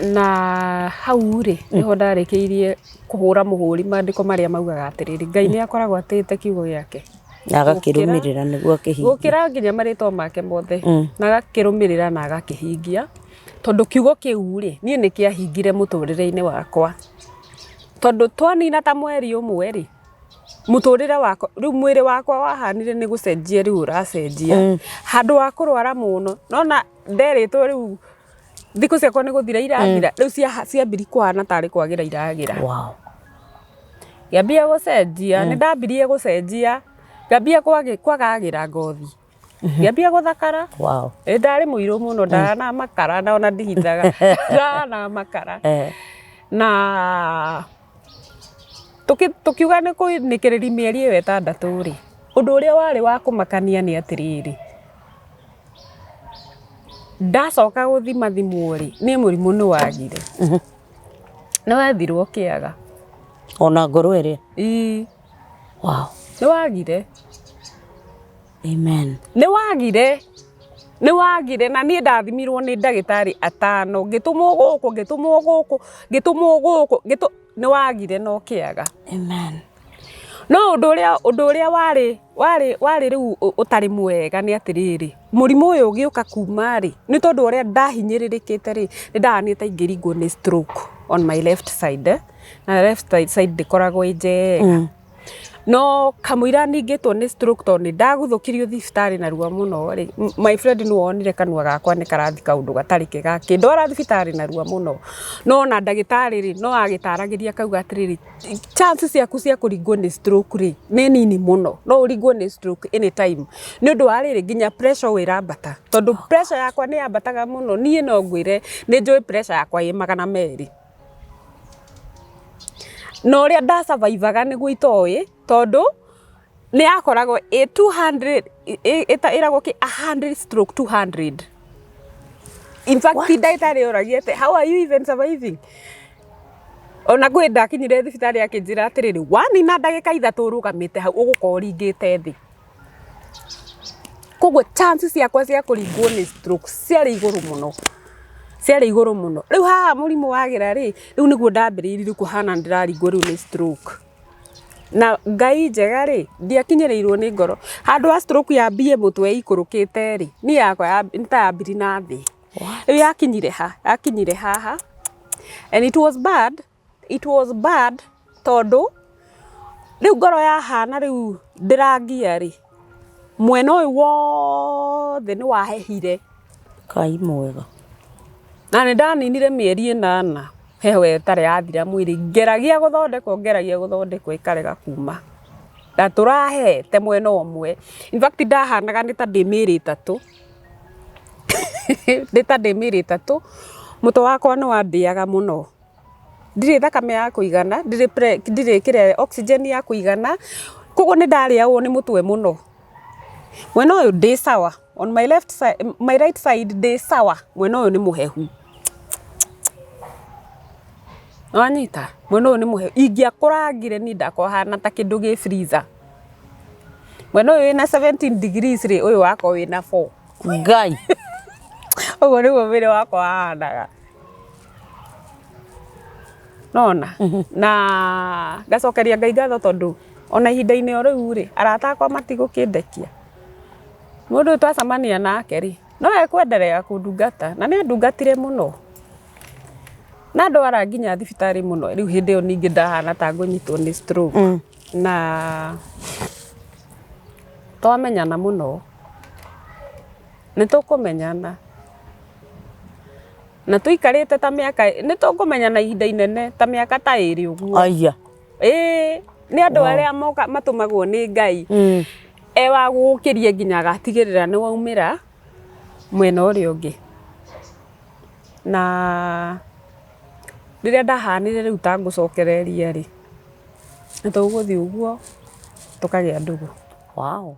Na hau rĩ, nĩho ndarĩkĩirie kũhũra mũhũri maandĩko marĩa maugaga atĩrĩrĩ, Ngai nĩ akoragwo atĩĩte kiugo gĩake. Na agakĩrũmĩrĩra nĩguo akĩhingie. Gũkĩra nginya marĩtwa make mothe. Na agakĩrũmĩrĩra na agakĩhingia. Tondũ kiugo kĩu rĩ, niĩ nĩ kĩahingire mũtũrĩre-inĩ wakwa. Tondũ twanina ta mweri ũmwe rĩ, mũtũrĩre wakwa, rĩu mwĩrĩ wakwa wahanire nĩ gũcenjia rĩu ũracenjia. Handũ ha kũrwara mũno, nona nderĩtwo rĩu thikũ ciakwa nĩ gũthira irathira, rĩu ciambirie kũhana tarĩ kwagĩra iragĩra. Wow. Ngĩambia gũcenjia, nĩ ndambirie gũcenjia, ngĩambia kwagagĩra ngothi. Ngĩambia gũthakara. Wow. Ĩ ndarĩ mũirũ mũno, ndahanaga makara na ona ndihithaga. Ndahanaga makara. Na tũkiuga nĩ kũinĩkĩrĩria mĩeri ĩyo ĩtandatũ rĩ, ũndũ ũrĩa warĩ wa kũmakania nĩ atĩrĩrĩ, ndacoka gũthima thimwo rĩ, niĩ mũrimũ nĩ wagire. Nĩ wethirwo ũkĩaga. Ona ngoro ĩrĩa? Ĩĩ. Wow. Nĩ wagire. Amen. Nĩ wagire. Nĩ wagire na niĩ ndathimirwo nĩ ndagĩtarĩ atano, ngĩtũmwo gũkũ, ngĩtũmwo gũkũ, ngĩtũmwo gũkũ, nĩ wagire na ũkĩaga. Amen. No ũndũ ũrĩa, ũndũ ũrĩa warĩ, warĩ, warĩ rĩu ũtarĩ mwega nĩ atĩrĩrĩ, mũrimũ ũyũ ũgĩũka kuma rĩ, nĩ tondũ ũrĩa ndahinyĩrĩrĩkĩte rĩ, nĩ ndahanĩte ingĩringwo nĩ stroke on my left side, na left side ndĩkoragwo ĩ njega. No kamũira ningĩtwo nĩ stroke tondũ nĩ ndaguthũkirio thibitarĩ narua mũno rĩ, my friend nĩwe wonire kanua gakwa nĩ karathi kaũndũ gatarĩ kega, akĩndwara thibitarĩ narua mũno. No ona ndagĩtarĩ rĩ, no agĩtaragĩria akauga atĩrĩrĩ, chance ciaku cia kũringwo nĩ stroke rĩ, nĩ nini mũno, no ũringwo nĩ stroke anytime. Nĩ ũndũ wa rĩrĩ, nginya pressure ũũ ĩrambata, tondũ pressure yakwa nĩ yambataga mũno, niĩ no ngwĩre nĩ njũĩ pressure yakwa ĩ 200. Na ũrĩa nda survive aga nĩguo itoĩ, tondũ nĩ yakoragwo ĩ 200, ĩragwo kĩ, 100/200. In fact ndagĩtarĩ oragia atĩ how are you even surviving? Ona kwĩ ndakinyire thibitarĩ akĩnjĩra atĩrĩrĩ, wanina ndagĩka 3 ũrũgamĩte hau ũgũkorwo ũringĩte thĩ. Koguo chance ciakwa cia kũringwo nĩ stroke ciarĩ igũrũ mũno, ciarĩ igũrũ mũno. Rĩu haha mũrimũ wagĩra rĩ, rĩu nĩguo ndambĩrĩirie rĩu kũhana nĩ ndĩraringwo rĩu nĩ stroke. Na Ngai njega rĩ, ndiakinyĩrĩirwo nĩ ngoro. Handũ ha stroke yambie mũtwe ĩikũrũkĩte rĩ, niĩ yakwa nĩ ta yambirie na thĩ. Rĩu yakinyire ha? Yakinyire haha. And it was bad, it was bad tondũ rĩu ngoro yahana rĩu ndĩrangia rĩ, mwena ũyũ wothe nĩ wahehire. Ngai mwega. Na nĩ ndaninire mĩeri 8 heho ĩtarĩ yathira mwĩrĩ, ngeragia gũthondekwo, ngeragia gũthondekwo ĩkarega kuma. Na tũrahete mwena ũmwe. In fact ndahanaga nĩ ta ndĩ mĩĩrĩ 3. Nĩ ta ndĩ mĩĩrĩ 3, mũtwe wakwa nĩ wandĩaga mũno. Ndirĩ thakame ya kũigana, ndirĩ kĩrĩa oxygen ya kũigana, koguo nĩ ndarĩagwo nĩ mũtwe mũno. Mwena ũyũ ndĩ sawa, on my left side, my right side ndĩ sawa, mwena ũyũ nĩ mũhehu. Nĩwanyita? Mwena ũyũ nĩ mũhehu. Ingĩakũrangire niĩ ndakorwo hana ta kĩndũ gĩ freezer. Mwena ũyũ wĩna 17 degrees rĩ, ũyũ wakwa wĩna 4. Ngai. Ũguo nĩguo mwĩrĩ wakwa wahanaga. Nona? Na ngacokeria Ngai ngatho tondũ ona ihinda-inĩ o rĩu rĩ, arata akwa matigũkĩndekia. Mũndũ ũyũ twacemania nake rĩ, no ekwenderea kũndungata na nĩ andungatire mũno. Na ndwara nginya thibitarĩ mũno, rĩu hĩndĩ ĩyo ningĩ ndahana ta ngũnyitwo nĩ stroke. Na twamenyana mũno, nĩ tũkũmenyana. Na tũikarĩte ta mĩaka, nĩ tũkũmenyana ihinda inene ta mĩaka ta 2 ũguo. Aya. Ĩĩ, nĩ andũ arĩa moka matũmagwo nĩ Ngai. E wa gũgũkĩria nginya agatigĩrĩra nĩ waumĩra mwena ũrĩa ũngĩ. Na rĩrĩa ndahanire rĩu ta ngũcokereria rĩ, nĩ tũgũthiĩ ũguo tũkagĩa ndũgũ. Wow.